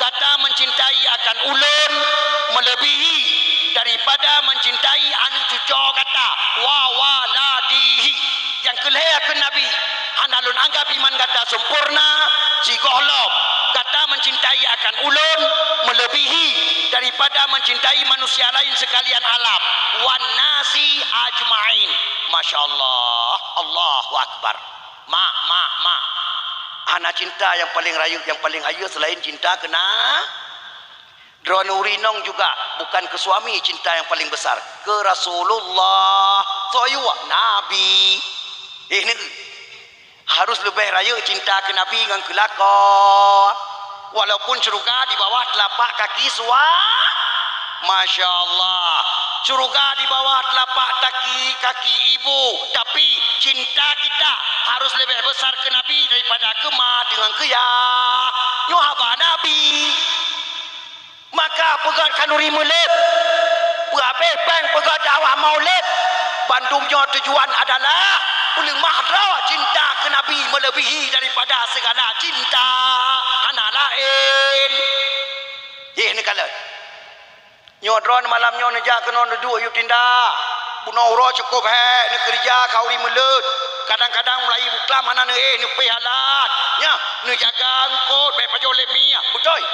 gata mencintai akan ulôn melebihi daripada mencintai aneuk cucoe gata, wa waladihi." Nyang keu lhée kheun Nabi, "Hana lôn anggab iman gata sempurna sigohlom gata mencintai akan ulôn melebihi daripada mencintai manusia lain sekalian alam, wan nasi ajmain." Masya Allah, Allahu Akbar. Mak, mak, mak. Hana cinta nyang paleng rayeuk, nyang paleng hayeue seulaén cinta keu na-, droeneuh ureueng inong juga, bukan keu suami cinta nyang paleng besar, keu Rasulullah, soe yue, Nabi. Eh, neu. Harus leubeh rayeuk cinta keu Nabi ngon keu lakoe. Walaupun syeuruga di bawah teulapak kaki sua-, Masya Allah. Syeuruga di bawah teulapak kaki, kaki ibu. Tapi cinta kita harus leubeh besar keu Nabi daripada keu ma deungon keu yah. Nyoe haba Nabi. Maka peugét khanuri meulét, peuhabéh péng peugét dakwah maulid, bandum nyoe tujuan adalah peuleumah droe cinta keu Nabi meuleubèhi daripada sigala cinta hana laén. Jih neukalon. Nyoe droeneuh malam nyoe neujak keunoe neuduek yue tinda. Bunoe uroe cukôp hék neukeurija khanuri meulét. Kadang-kadang mulai buklam hana neuéh neupéh alat. Nyan, neujaga eungkôt bèk pajoh lé miah. Beutôi?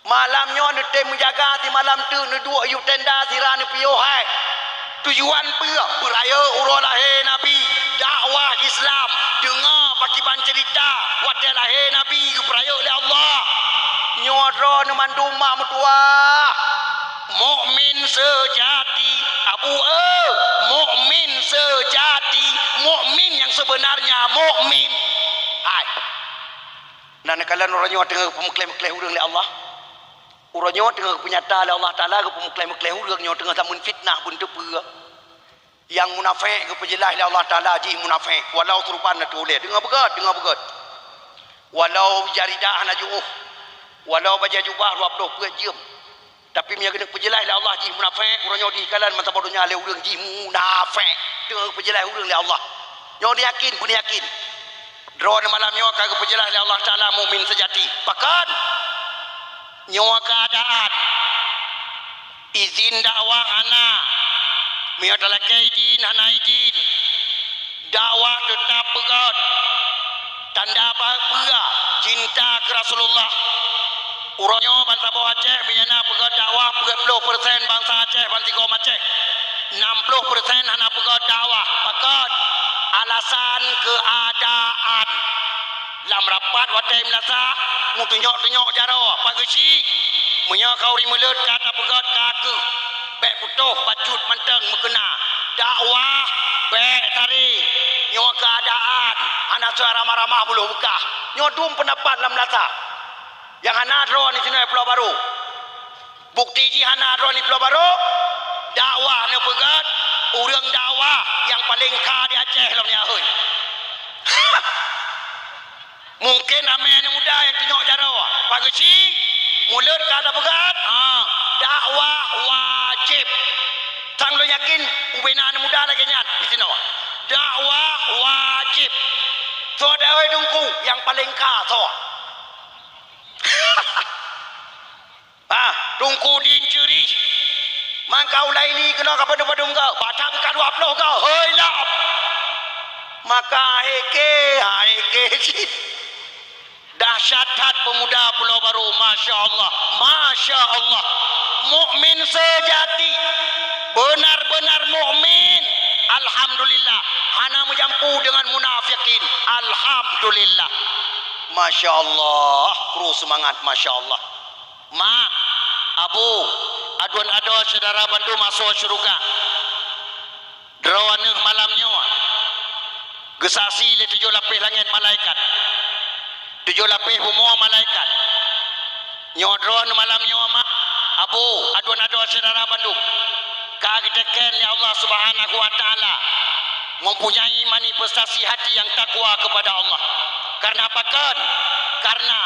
Malam nyoe neutem meujaga simalam teuk neuduek yue tenda sira neupiôh hai. Tujuan peue? Peurayeuk uroe lahé Nabi, dakwah Islam, deungoe pakiban ceurita watèe lahé Nabi geupeurayeuk lé Allah. Nyoe droeneuh mandum mak meutuwah. Mukmin seujati, Abu, eh, mukmin seujati, mukmin nyang sebenarnya mukmin. Hai. Na neukalon uroe nyoe teungoh geupeumeukleh-meukleh ureueng lé Allah. Uroe nyoe teungoh geupeunyata lé Allah Taala, geupeumeukleh-meukleh ureueng nyoe teungoh zaman fitnah beunteupeu. Nyang munafék geupeujeulaih lé Allah Taala jih munafék, walau suruban na tuléh. Deungoe beugét, deungoe beugét. Walau jaridah hana jiôh, walau bajée jubah dua ploh peuet jeuem, tapi meunyoe geuneuk peujeulaih lé Allah jih munafék, uroe nyoe dikalon mata boh donya lé ureuëng jih munafék. Deungoe geupeujeulaih ureuëng lé Allah. Nyoe neuyakin, beuneuyakin. Droeneuh malam nyoe ka geupeujeulaih lé Allah Taala mukmin seujati. Pakon? Nyoe keuadaan. Izin dakwah hana. Meunyoe talakée izin hana izin, dakwah teutab peugét. Tanda ba-, peue? Cinta keu Rasulullah. Uroe nyoe bansaboh Aceh meunyoe na peugét dakwah peuet ploh persen bansa Aceh bansigom Aceh. Nam ploh persen hana peugét dakwah. Pakon? Alasan keuadaan. Lam rapat watée meulasa, meutunyok-tunyok jaroe, pageusyi. Meunyoe ka ureuëng meuleuet ka tapeugét ka keuh, bék putôh bacut mantong meukeuna. Dakwah bék taré. Nyoe keuadaan, hana soe ramah-ramah buluh beukah. Nyoe dum peundapat lam meulasa. Nyang hana droe di sinoe Pulo Barô. Bukeuti jih hana droe di Pulo Barô, dakwah neupeugét, ureuëng dakwah nyang paleng kha di Aceh lom nyan hôi. Mungken ramé aneuk muda nyang tunyok jaroe, pageusyi, meuleuet ka tapeugét, ha, dakwah wajéb. Sang lôn yakin, ubena aneuk muda lagée nyan di sinoe. Dakwah wajéb. Soe dakwah teungku nyang paleng kha soe? Ah, Teungku Din Ceurih. Mangka ulai ni keunoe ka padum-padum gau, baca buka dua ploh gau. Hoi lom. Maka heke, ha, heke cit. Dahsyat that pemuda Pulo Barô, masya Allah, masya Allah. Mukmin sejati, benar-benar mukmin. Alhamdulillah, hana meujampu dengan munafikin. Alhamdulillah. Masya Allah, kru seumangat, masya Allah. Ma, Abu, aduen adoe syedara bandum asoe syeuruga. Droeneuh malam nyoe geusaksi lé tujoh lapéh langét malaikat, tujoh lapéh bumoe malaikat. Nyoe droeneuh malam nyoe, Ma, Abu, aduen adoe syedara bandum, ka geuteken lé Allah Subhanahu wa Taala mempunyai manifestasi hati yang takwa kepada Allah. Karena pakon? Karena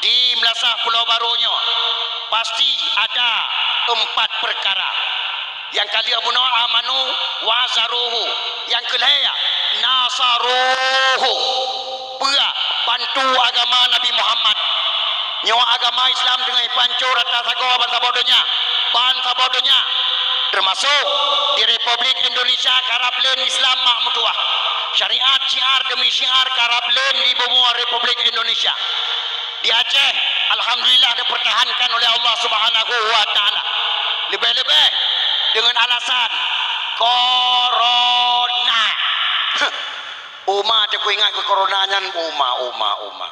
di meulasah Pulo Barô nyoe pasti ada empat perkara. Nyang ka lheueh bunoe amanu wa azaruhu. Nyang keu lhée nasaruhu. Peue? Bantu agama Nabi Muhammad. Nyoe agama Islam teungoh ipanco rata sagoe bansaboh donya. Bansaboh donya. Teumasok di Republik Indonesia karab leuen Islam mak meutuwah. Syariat syiar demi syiar karab leuen di bumoe Republik Indonesia. Di Aceh, alhamdulillah, dipertahankan oleh Allah Subhanahu wa Taala. Leubeh-leubeh dengan alasan corona. Uma teuku ingat keu corona nyan, uma, uma, uma.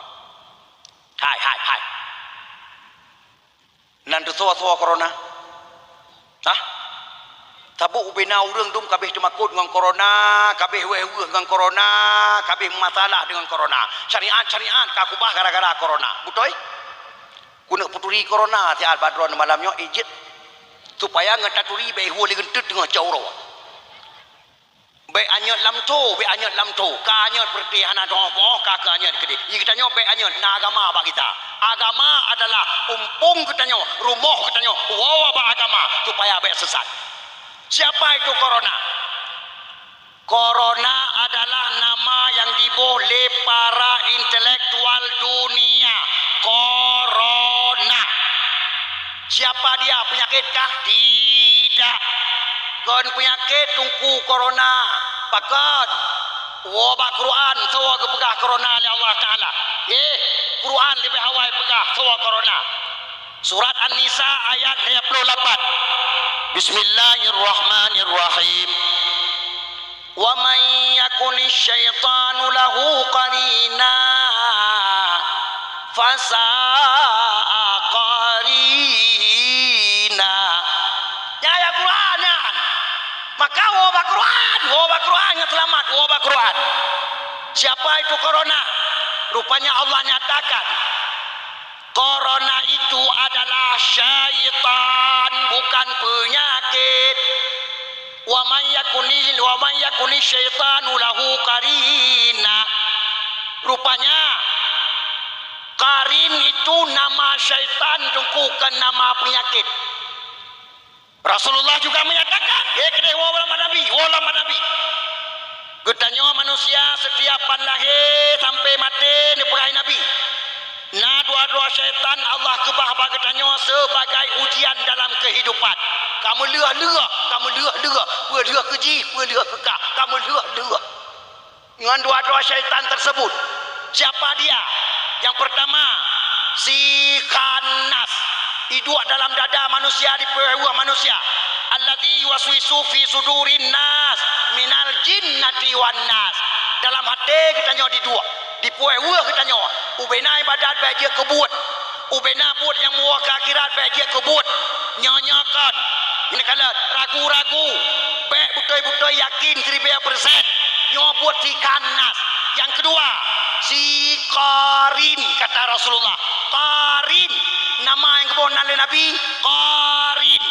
Hai, hai, hai. Nan teusoe-soe corona. Hah? Saboh ubena ureuëng dum kabeh teumakot ngon corona, kabeh wéh-weueh ngon corona, kabeh meumasalah deungon corona. Syariat-syariat ka kubah gara-gara corona. Beutôi? Keuneuk peuturi corona siat bak droeneuh malam nyoe, ijeuet. Supaya ngon taturi bék ihue lé geunteut teungoh cot uroe. Bék anyot lam tho, bék anyot lam tho. Ka anyot peureuté hana teuhoh-hoh, ka keu anyot keudeh. Nyan geutanyoe bék anyot, na agama bak gita. Agama adalah umpung geutanyoe, rumoh geutanyoe, woe bak agama, supaya bék sesat. Siapa itu corona? Corona adalah nama yang diboh lé para intelektual dunia. Corona. Siapa dia? Penyakit kah? Tidak. Kon penyakit teungku corona. Pakon? Woe bak Quran, soe geupeugah corona lé Allah Taala. Eh, Quran leubeh awai peugah soe corona. Surat An-Nisa ayat lhée ploh lapan. Bismillahirrahmanirrahim. Wa man yakuni syaitanu lahu qarina, fasa'a qarina. Nyan ayat Quran nyan. Maka woe bak Quran, woe bak Quran nyang seulamat, woe bak Quran. Siapa itu corona? Rupanya Allah nyatakan, corona itu adalah syaitan, bukan penyakit. Wa man yakuni, wa man yakuni syaitanu lahu qarina. Rupanya, qarin itu nama syaitan, Teungku, bukan nama penyakit. Rasulullah juga menyatakan, eh, keudeh woe lam Nabi, woe lam Nabi. Geutanyoe manusia setiap ban lahé sampai maté neupeugah Nabi. Na dua-dua syaitan Allah keubah bak geutanyoe sebagai ujian dalam kehidupan. Ka meuleueh-leueh, ka meuleueh-leueh, peue lheueh keu jih, peue lheueh keu kah, ka meuleueh-leueh. Ngon dua-dua syaitan tersebut. Siapa dia? Yang pertama, si Khannas. Iduek dalam dada manusia, di peue manusia. Alladzi yuwaswisu fi sudurin nas minal jinnati wan nas. Dalam até geutanyoe diduek, di peue geutanyoe. Ubena ibadat bèk jeuet keu buet. Ubena buet nyang meuwoe keu akhirat bèk jeuet keu buet. Nyoe-nyoe kon. Ini kalon, ragu-ragu. Bèk beutôi-beutôi yakin siribèe persen. Nyoe buet si Khannas. Yang kedua, si Qarin, kata Rasulullah. Qarin. Nama nyang geuboh nan lé Nabi, Qarin.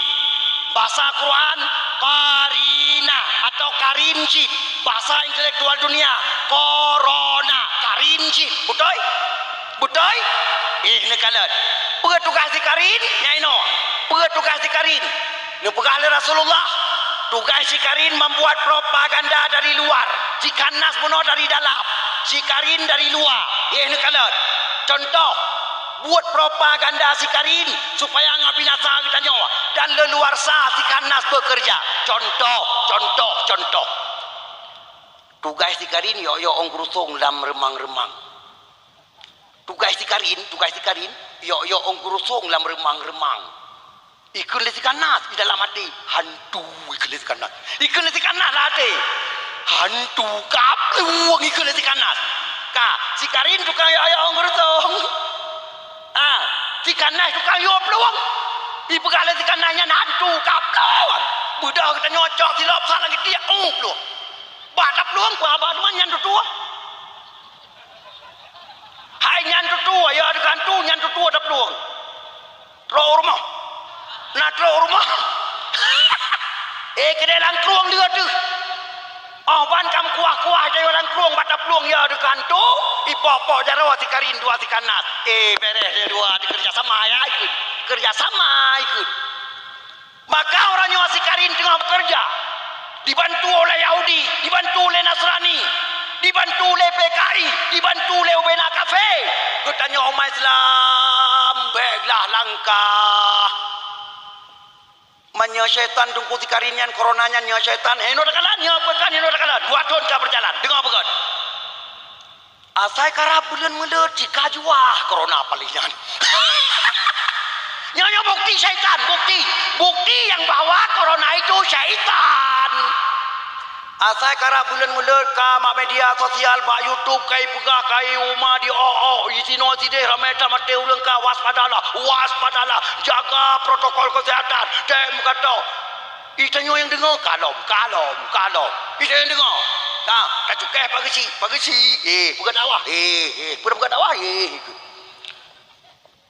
Bahasa Quran, Qarina atau Qarin cit. Bahasa intelektual dunia, Corona. Qarin cit. Beutôi? Beutôi? Eh, neukalon. Peue tugaih si Qarin? Nyan inoe. Peue tugaih si Qarin? Neupeugah lé Rasulullah, tugaih si Qarin membuat propaganda dari luar. Si Khannas bunoe dari dalam. Si Qarin dari luwa. Eh, neukalon. Contoh, buet propaganda si Qarin supaya ngon binasa geutanyoe dan leuluwarsa si Khannas bekerja. Contoh, contoh, contoh. Tugaih si Qarin yok-yok ôn geurusong lam reumang-reumang. Tugaih si Qarin, tugaih si Qarin, yok-yok ôn geurusong lam reumang-reumang. Ikheun lé si Khannas di dalam até, "Hantu," ikheun lé si Khannas. Ikheun lé si Khannas lam até, "Hantu, ka plueng," ikheun lé si Khannas. Ka, si Qarin tukang yok-yok ôn geurusong. Ah, si Khannas tukang yok plueng. Ipeugah lé si Khannas nyan, "Hantu, ka plueng." Beudôh geutanyoe cok silop sa lam geuti, oh, plueng. Bah taplueng, peue haba teuma nyan tutoe. Hai nyan tutoe, ya, deukeu hantu nyan tutoe taplueng. Trok u rumoh. Na trok u rumoh. Eh, keudeh lam krueng deuh teuh. Oh, ban kam kuah-kuah jaroe lam krueng bak taplueng, ya, deukeu hantu. Ipok-pok jaroe si Qarin dua si Khannas. Eh, beres deh dua, dikeureuja sama ya, ikheun. Keureuja sama, ikheun. Maka uroe nyoe si Qarin teungoh beukeureuja, dibantu oleh Yahudi, dibantu oleh Nasrani, dibantu oleh P K I, dibantu oleh ubena kafé. Geutanyoe umat Islam, bèk glah langkah. Meunyoe syaitan teungku si Qarin nyan, corona nyan, nyoe syaitan, henoe takalon, nyoe peukan, henoe takalon. Dua thon ka beujalan, deungoe beugöt. Asai karab buleuen meuleut cit ka juah corona paléh nyan. Nyoe, nyoe bukti syaitan, bukti. Bukti nyang bahwa corona itu syaitan. Asai karab buleuen meuleut ka bak media sosial, bak YouTube, ka ipeugah, ka iuma di-ôk-ôk, di sinoe sideh ramé that maté ureueng, ka waspadalah, waspadalah, jaga protokol kesehatan. Tem kata, Geutanyoe nyang deungoe, kalom, kalom, kalom. Geutanyoe nyang deungoe, ka, ka cukéh pageusik, pageusik. Eh, peugah dakwah. Eh, eh, peugah dakwah. Eh, eh.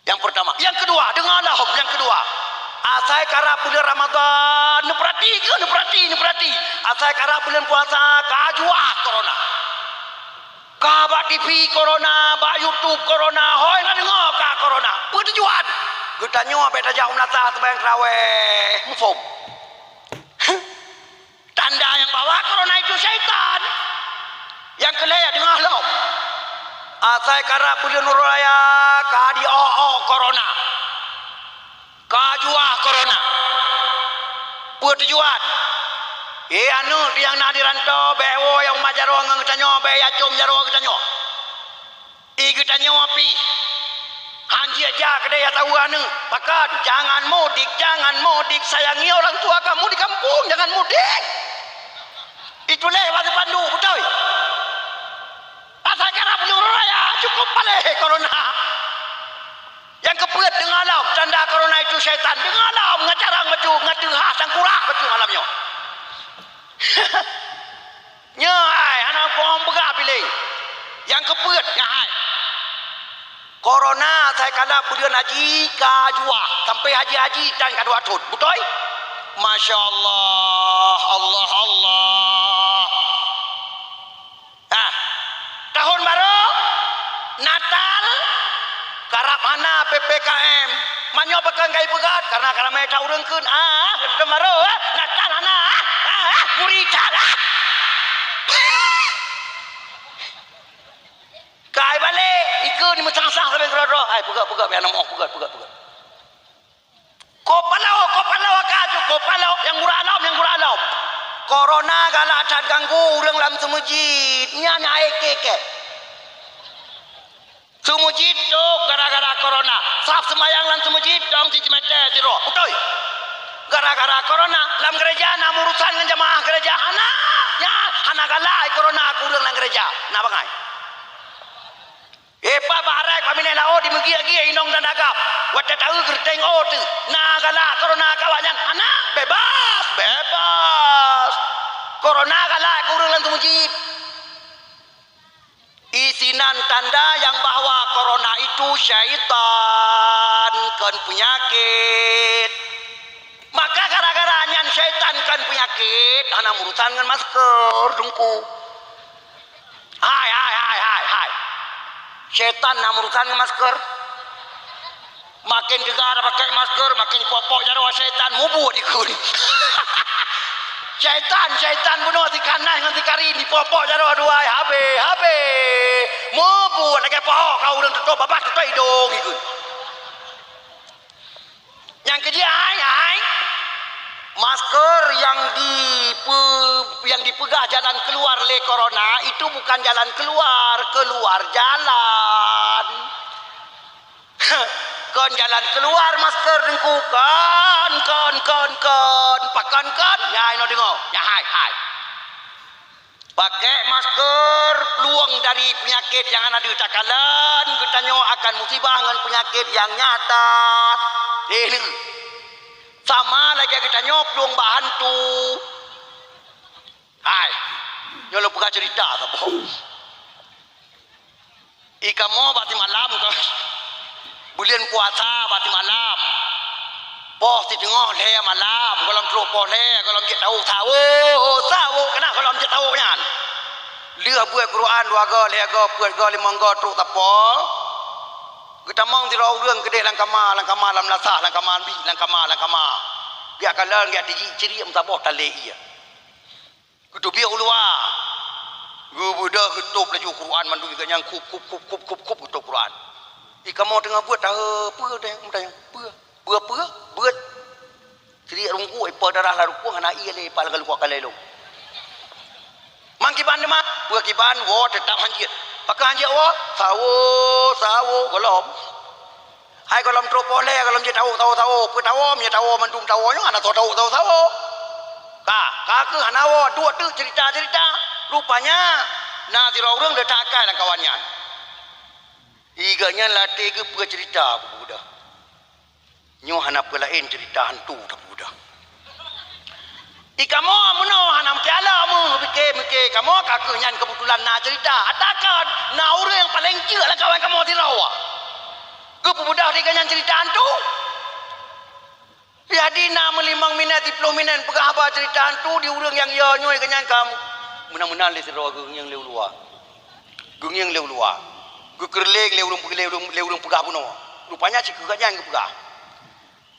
Nyang peurtama. Nyang keudua, deungoe lom, nyang keudua. Asai karab buleuen Ramadhan, neupeurati keuh, neupeurati, neupeurati. Asai karab buleuen puasa, ka juah corona. Ka bak T V corona, bak YouTube corona, hôi na deungoe ka corona. Peue tujuan? Geutanyoe bèk tajak u meulasah seumayang tarawèh, muphom. Tanda nyang bahwa corona itu syaitan. Nyang keu lhèe deungoe lom. Asai karab buleuen uroe raya ka di-ôk-ôk corona. Ka juah corona. Peue tujuan? Eh, aneuk nyang na di rantô, bèk woe nyang uma jaroe ngon geutanyoe, bèk yacôm jaroe geutanyoe. Eh, geutanyoe pih. Han jeuet jak keudéh atawa aneuk. Pakon? Jangan mudik, jangan mudik. Sayangi orang tua kamu di kampung, jangan mudik. Itu lé bak spanduk, beutôi? Asai karab buleuen raya, cukup paléh corona. Nyang keupeuet deungoe lom, tanda corona itu syaitan. Deungoe lom, ngon carông bacut, ngon teuhah sangkurah bacut malam nyoe. Nyoe hai, hana peue peugah piléh. Nyang keupeuet, nyan hai. Corona asai karab buleuen haji ka juah, sampai haji-haji tan ka dua thon. Beutôi? Masya Allah, Allah, Allah. Ah, tahun baru, Natal, karab hana P P K M. Meunyoe pakon ka ipeugah, karena ka ramé that ureuëng kheun. Ah, tahun baru, ah, Natal hana. Ah, ah, ah, murit that, ah. Ka ibalek, ikheun meusangsang sabe keudroe-droe. Ai, peugah, peugah, biar nama, peugah, peugah, peugah. Kopalo, kopalo ka ju, kopalo, nyang gura lom, nyang gura lom. Corona galak that ganggu ureuëng lam seumeujid. Nyan hai keke. Seumeujid tôb gara-gara corona. Saf seumayang lam seumeujid dong simeter sidroe. Beutôi. Gara-gara corona, lam gereja na meurusan ngon jamaah gereja hana. Nya, hana galak corona keu ureuëng lam gereja. Na bangai. Eh, pat baharai paminéh laôt dimeugiek-giek inong dan agam. Watée taeu geureuteng oh teuh. Na galak corona ka awaknyan hana, bebas, bebas. Corona galak keu ureuëng lam seumeujid. Isinan tanda nyang bahwa corona itu syaitan, kon peunyakét. Maka gara-gara nyan syaitan kon peunyakét, hana meurusan ngon masker, Teungku. Hai, hai, hai, hai, hai. Syaitan na meurusan ngon masker. Makin teuga tapakèk masker, makin pok-pok jaroe syaitan mubuet ikheun. Syaitan, syaitan bunoe si Kanas ngon si Karin, dipok-pok jaroe dua, habéh, habéh. Mubuet lagèe pohok ka ureuëng tutôp babah tutôp idong ikheun. Nyang keujeuet hai, hai, masker yang dipe-, yang dipeugah jalan keluar lé corona itu bukan jalan keluar, keluar jalan. Kon jalan keluar masker Teungku, kon, kon, kon, kon. Pakon kon? Nyan inoe deungoe. Nyan hai, hai. Pakèk masker, plueng dari peunyakét nyang hana deuh takalon, geutanyoe akan musibah ngon peunyakét nyang nyata. Eh, ni. Sama lagèe geutanyoe plueng bak hantu. Hai. Nyoe lôn peugah ceurita saboh. I kamoe bak simalam keuh. Buleuen puasa bak simalam. Poh siteungoh lhèe malam, gohlom trok poh lhèe, gohlom jeuet tawök, sawök, sawök, keunan gohlom jeuet tawök nyan. Lheueh beuet Quran dua goe, lhèe goe, peuet goe, limong goe trok sapo. Geutamong sidroe ureuëng keudeh lam kama, lam kama, lam lasah, lam kama, lam kama, lam kama. Geujak kalon, geujak tijik, ciriek meusaboh talé ié. Geuteubiet u luwa. Geubeudôh geutôb laju Quran mandum, gobnyan khup, khup, khup, khup, khup, khup geutôb Quran. I kamoe teungoh beuet, tahe, peue deh, meutanyong, peue? Peue, peue? Beuet. Ciriek rungkuk, ipa darah lam rukung, hana ié lé, ipa lagèe lukok kalé lom. Mang kiban teuma, peue kiban, woe teutap hanjeuet. Pakon hanjeuet woe? Sawök, sawök, gohlom. Hai gohlom trok poh lhèe, gohlom jeuet tawök, tawök, tawök. Peue tawök, meunyoe tawök mandum tawök nyoe hana soe tawök, tawök, tawök. Ka, ka keuh hana woe, duek teuk ceurita-ceurita. Rupanya, na sidroe ureuëng le that akai lam kawan nyan. I gobnyan latèe geupeue ceurita, peue-peue dah. Nyoe hana peue laén ceurita hantu, tapi udah. I kamoe meunoe hana meukiala meuh, pike-mike kamoe ka keuh nyan keubeutulan na ceurita. Atakan na ureuëng nyang paleng jeuet lam kawan kamoe sidroe. Geupeubeudôh di gobnyan ceurita hantu. Jadi na meulimong minét, siploh minét peugah haba ceurita hantu di ureuëng nyang yo nyoe gobnyan ka meunan-meunan lé sidroe geungieng lé u luwa. Geungieng lé u luwa. Geukeureuléng lé ureuëng, lé ureuëng, lé ureuëng peugah bunoe. Rupanya sikeuh gobnyan geupeugah.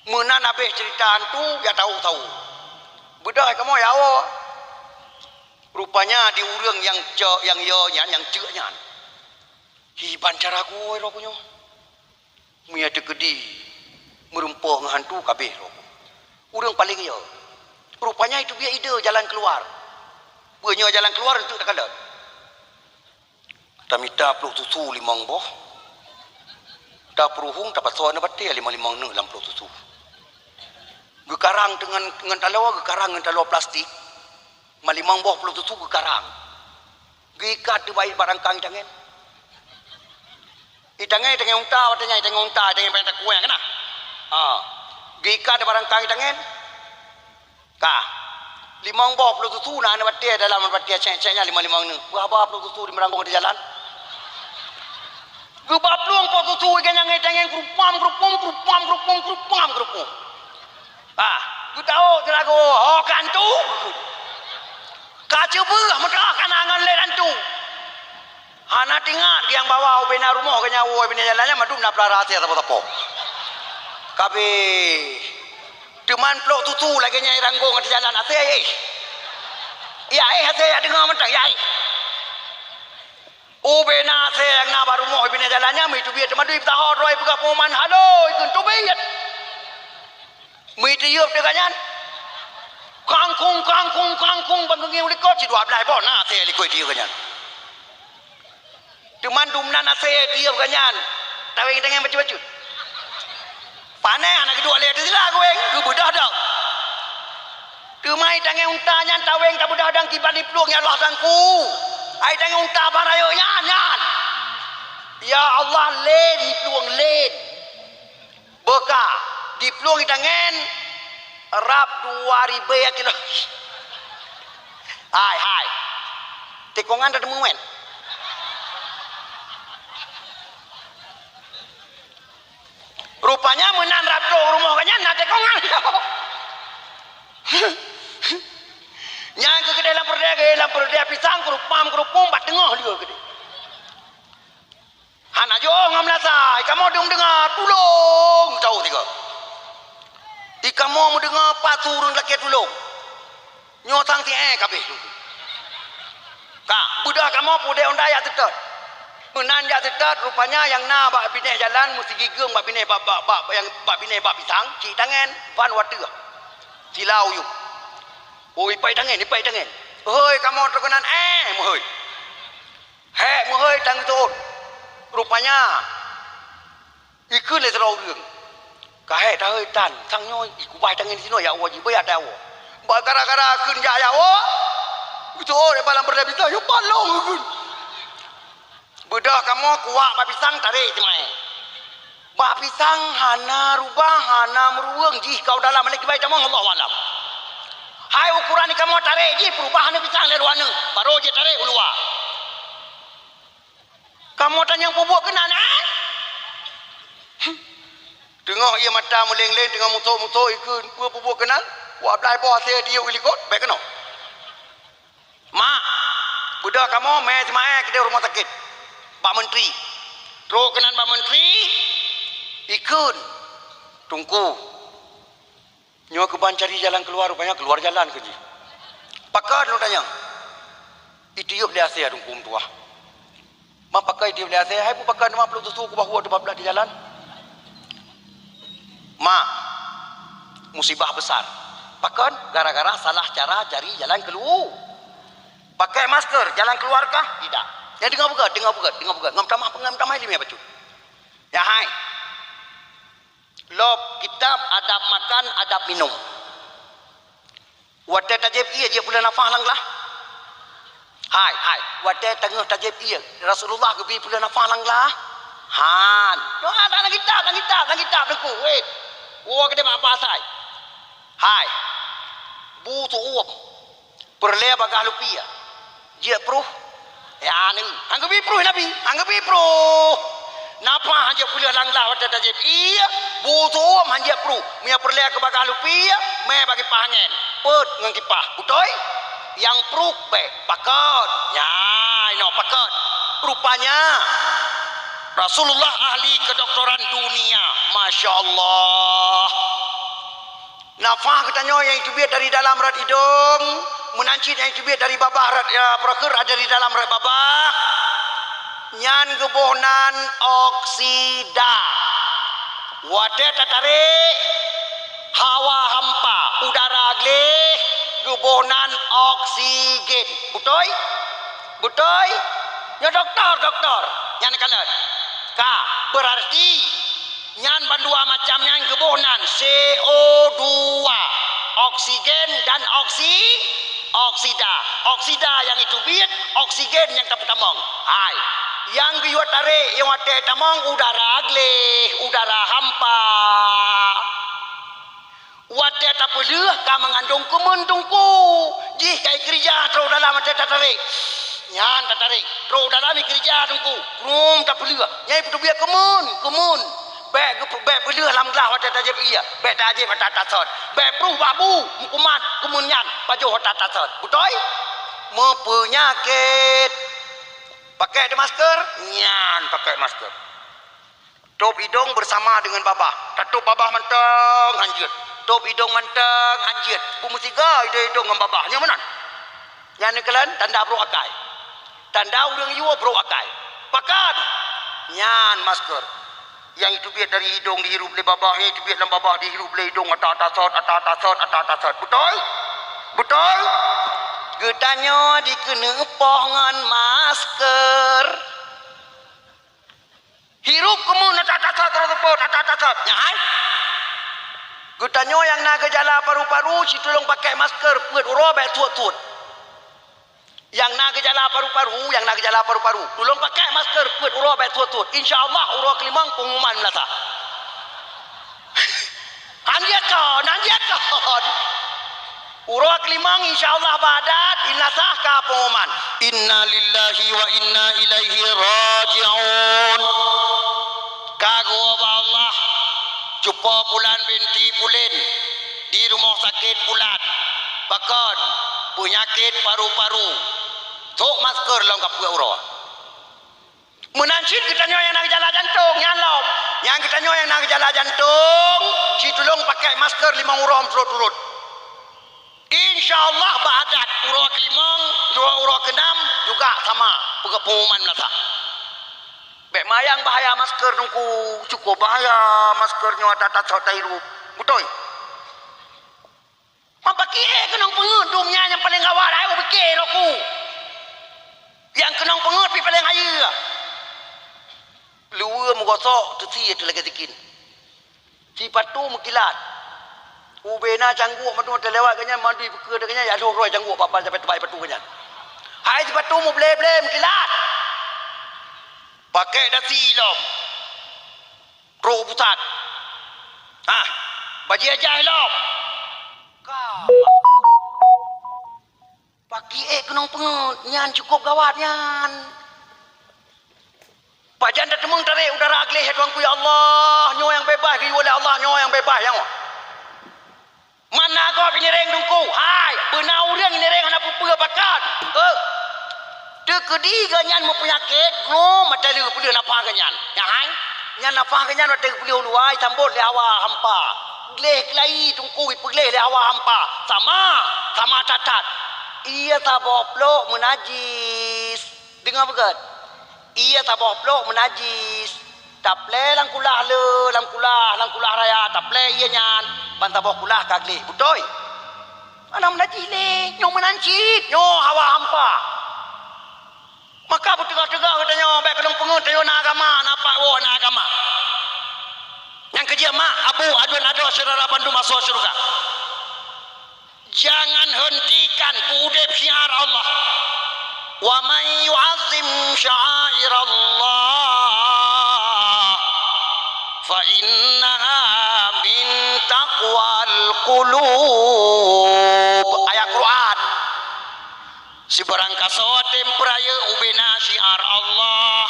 Meunan habéh ceurita hantu, jak tawök-tawök. Beudôh kamoe ya woe. Rupanya di ureuëng nyang cok, nyang yo nyan, nyang cok nyan. Kiban cara geuwoe roh nyoe. Meunyoe teukeudi meureumpok ngon hantu ka abéh roh. Ureuëng paleng yo. Rupanya itu biet ide jalan keuluwa. Peue nyoe jalan keuluwa, eunteuk takalon. Tamita ploh susu limong boh. Tapeuruhueng, tapasoe na batée limong-limong neuk lam ploh susu. Geukarang teungon, ngon taloe, geukarang ngon taloe plastik. Ma limong boh ploh susu geukarang. Geuikat di bak barangkang itangen. Itangen, itangen unta, watée nyan itangen unta, itangen panyang takue nyan keunan. Ha. Geuikat di barangkang itangen. Ka. Limong boh ploh susu na aneuk batée dalam batée cék-cék nyan limong-limong neuk. Peue haba ploh susu di meurangkong di jalan. Geuba plueng ploh susu ikan nyang itangen keurupam, keurupum, keurupam, keurupum, keurupam, keurupum. Ah, Tahu teulagu, ho kantu. Ka ceubeuh meuteuk kana ngon lé rantu. Hana tingat nyang bawa ubena rumoh geuh nyan woe bina jalan nyan mandum na pelara asée sapo-sapo. Kabeh teuman plok tutu lagée nyang iranggong di jalan asée éh. Ya éh asée ya deungoe mantong ya éh. Ubena asée nyang na bak rumoh bina jalan nyan meuteubiet teuma dui peutaho droe peugah pengumuman halo ikheun teubiet. Meutiyeup teuh gobnyan. Kangkung, kangkung, kangkung, bang geungieng likot, sidua blaih boh na asée likot tiyeup gobnyan. Teuma dumnan asée tiyeup gobnyan. Taweng-taweng bacut-bacut. Panéh hana geuduek lé teuh sila gueng, geubeudoh dong. Teuma i tangéng unta nyan taweng tabeudoh dong kiban di plueng ya Allah Teungku. Ai tangéng unta bang rayeuk nyan, nyan. Ya Allah, lén di plueng lén. Beuka, di plueng i tangén, rab dua ribée kilo. Hai, hai. Tikongan dah teumeuwén. Rupanya meunan rab trok rumoh gobnyan na tikongan. Nyang keu keudeh lam peureudèe, lam peureudèe pisang, keurupam, keurupum, bak teungoh lheueh keudeh. Hana jiôh ngon meulasa, i kamoe deuh meudeungoe, "Tulông!" Tau tiga. I kamoe meudeungoe pat su ureueng lakée tulông. Nyoe sang siék kabeh. Ka, beudoh kamoe pudek unda jak teutot. Meunan jak teutot, rupanya nyang na bak binéh jalan meusigigeung bak binéh bak, bak, bak, nyang bak binéh bak pisang, cit tangen, ban wateuh. Sila uyueng. Oh, ipai tangen, ipai tangen. Hôi, kamoe trok keunan, éh, meuhôi. Hék meuhôi tan geuteuôt. Rupanya, ikheun lé sidroe ureueng, "Ka hék tahôi tan, sang nyoe ikubai tangen sinoe jak woe jih, beuyak tawoe." Bak gara-gara kheun jak jak woe, geuteuôt lé balam peureudèe pisang, nyoe palong geukheun. Beudoh kamoe kuak bak pisang tarek simaé. Bak pisang hana rubah, hana meuruweueng jih ka u dalam, hana kibai tamong, Allahu alam. Hai ukuran di kamoe tarek jih peurubah aneuk pisang lé luwa aneuk, barô jih tarek u luwa. Kamoe tanyong peubuet keunan, eh? Teungoh ie mata meuleng-leng, teungoh musoh-musoh ikheun, peue peubuet keunan? Wah, blaih boh asée tiyuek i likot, bèk keunoe. Mak, beudoh kamoe mè simaé keudeh rumoh sakét. Bak meuntri. Trok keunan bak meuntri, ikheun, "Teungku, nyoe keuban cari jalan keuluwa, rupanya keuluwa jalan keu jih." "Pakon?" lôn tanyong. "Itiyuep lé asée Teungku meutuwah." "Ma pakon itiyuep lé asée?" "Hai peue pakon, ma plôk tusu keubah woe teuma blah di jalan." "Mak, musibah besar." "Pakon?" "Gara-gara salah cara cari jalan keulu-, pakai masker, jalan keluar kah?" "Tidak." "Nyan deungoe beugèt, deungoe beugèt, deungoe beugèt. Ngam tamah, ngam tamah ileumèe bacut." "Ya hai. Lom kitab adab makan, adab minum." Watèe tajieb ié, jieb peuleueh nafah lam glah. Hai, hai, watèe teungoh tajieb ié, Rasulullah geubri peuleueh nafah lam glah? Han. Doa lam kitab, lam kitab, lam kitab Teungku. Wéh. Woe keudeh bak Abah asai. Hai. Bu tuom. Peureulèe bagaih lupiya. Jieb pruh. Ya, ni. Han geubri pruh Nabi. Han geubri pruh. Nafah han jieb peuleueh lam glah watèe tajieb ié, bu tuom han jieb pruh. Meunyoe peureulèe keu bagaih lupiya, mè bak kipah angén. Peuet ngon kipah. Beutôi? Nyang pruh bèk. Pakon? Nyan, inoe pakon. Rupanya, Rasulullah ahli kedokteran dunia. Masya Allah. Nafah geutanyoe nyang teubiet dari dalam rot idong, meunan cit nyang teubiet dari babah rot, ya, peureukeut dari dalam rot babah, nyan geuboh nan oksida. Watèe tatarek hawa hampa, udara gleh, geuboh nan oksigen. Beutôi? Beutôi? Nyoe doktor, doktor. Nyan kalon. Ka, beurarti nyan bandua macam nyan geuboh nan C O dua, oksigen dan oksi-, oksida. Oksida nyang iteubiet, oksigen nyang tapeutamong. Hai. Nyang geuyue tarek nyang watèe tamong udara gleh, udara hampa. Watèe tapeuleueh ka meungandong keumeun Teungku. Jih ka ikeurija trok dalam watèe tatarek. Nyan tatarek. Trok dalam ikeurija Teungku. Krum tapeuleueh. Nyan ipeutubiet keumeun, keumeun. Bék geup-, bék peuleueh lam glah watée tajép ié, bék tajép ata tasot. Bék pruh bak bu, meukumat, keumeunyan pajoh ata tasot. Beutôi? Meupeunyakét. Pakai masker? Nyan pakai masker. Tôb idong bersama dengan babah. Tatôb babah mantong, hanjeuet. Tôb idong mantong, hanjeuet. Beumeusiga idong-idong ngon babah. Nyan meunan. Nyan neukalon tanda brok akai. Tanda ureuëng yue brok akai. Pakon? Nyan masker. Nyang jiteubiet dari idong dihirup lé babah, nyang jiteubiet lam babah dihirup lé idong, ata tasot, ata tasot, ata tasot. Beutôi? Beutôi? Geutanyoe dikeuneuk poh ngon masker. Hirup keumeun ata tasot, ata tasot, ata tasot. Nyan hai. Geutanyoe nyang na geujala paru-paru, si tulông pakai masker, peuet uroe bék tuet-tuet. Nyang na geujala paru-paru, nyang na geujala paru-paru, tulông pakai masker, peuet uroe bék tuet-tuet. Insya Allah, uroe keulimong peungumuman meunasah. Hanjeuet kon, hanjeuet kon. Uroe keulimong, insya Allah, bak adat, meunasah ka peungumuman. Inna lillahi wa inna ilaihi raji'un. Ka geuwoe bak Allah, cupo pulan binti pulen di rumoh sakét pulan. Pakon? Peunyakét paru-paru. Sôk masker lom ka peuet uroe. Meunan cit geutanyoe nyang na geujala jantông, nyan lom. Nyang geutanyoe nyang na geujala jantông, si tulông pakai masker limong uroe meuturot-turot. Insya Allah, bak adat uroe keulimong, uroe, uroe keunam juga sama, peugah peungumuman meunasah. Bék mayang bahaya masker Teungku, cukup bahaya masker nyoe ata tasot tahirup. Beutôi? Meupakié keunong peungeuet dum nyan nyang paleng gawat, hai ubike roku. Nyang keunong peungeuet pi paleng hayeue. Luweue meugosok teusie teulagée sikin. Sipatu meukilat. Ubena cangguek mantong teulewat geuh nyan, mandui beukeue geuh nyan, ya lhôh roh cangguek babah sampai teumpat sipatu geuh nyan. Hai sipatu muble-ble meukilat. Pakai dasi lom. Roh pusat. Ah, bajée aja lom. Ka. Pakié keunong peungeuet, nyan cukup gawat nyan. Pajan tateumeung tarek udara gleh, ya Tuhanku, ya Allah, nyoe nyang beubaih geuyue lé Allah, nyoe nyang beubaih nyoe. Mana gob inireng Teungku, hai, beuna ureuëng inireng hana peue-peue pakon. Eh. Teukeudi geuh nyan meupeunyakét, glom mata lheueh peuleueh nafah geuh nyan. Nyan hai, nyan nafah geuh nyan watée geupeuleueh u luwa, jisambot lé hawa hampa. Gleh keulayi Teungku, jipeugleh lé hawa hampa. Sama, sama that-that. Ié saboh plôk meunajis. Deungoe beugét. Ié saboh plôk meunajis. Taplé lam kulah le, lam kulah, lam kulah raya, taplé ié nyan, ban saboh kulah ka gleh. Beutôi? Hana meunajis lé, nyoe meunan cit, nyoe hawa hampa. Maka beuteugoh-teugoh geutanyoe, bék keunong peungeuet tanyoe na agama, na pak woe na agama. Nyang keujeuet mak, abu, aduen adoe syedara bandum asoe syeuruga. Jangan hentikan peuudeb syiar Allah. Wa man yu'azzim sya'airallah fa innaha min taqwal qulub. Ayat Quran. Sibarang kasoe tem peurayeuk ubena syiar Allah,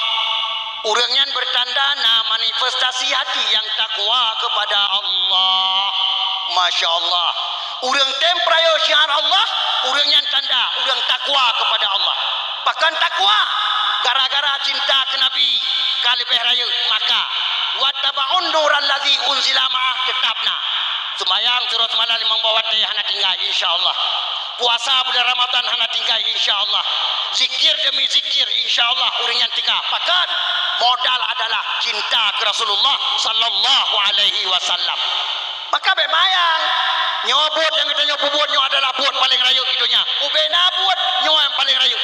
ureuëng nyan beutanda na manifestasi hati nyang takwa keupada Allah. Masya Allah. Ureuëng tem peurayeuk syiar Allah, ureuëng nyan tanda ureuëng takwa keupada Allah. Pakon takwa? Gara-gara cinta keu Nabi ka leubeh rayeuk maka, "Wattaba'un nural ladzi unzila ma'ah," teutap na. Seumayang sidroe seumalam limong boh watée hana tinggai, insya Allah. Puasa bulan Ramadan hana tinggai, insya Allah. Zikir demi zikir, insya Allah, ureuëng nyan tinggai. Pakon? Modal adalah cinta keu Rasulullah sallallahu alaihi wasallam. Maka bék mayang. Nyoe buet nyang geutanyoe peubuet nyoe adalah buet paleng rayeuk di donya. Ubena buet nyoe nyang paleng rayeuk.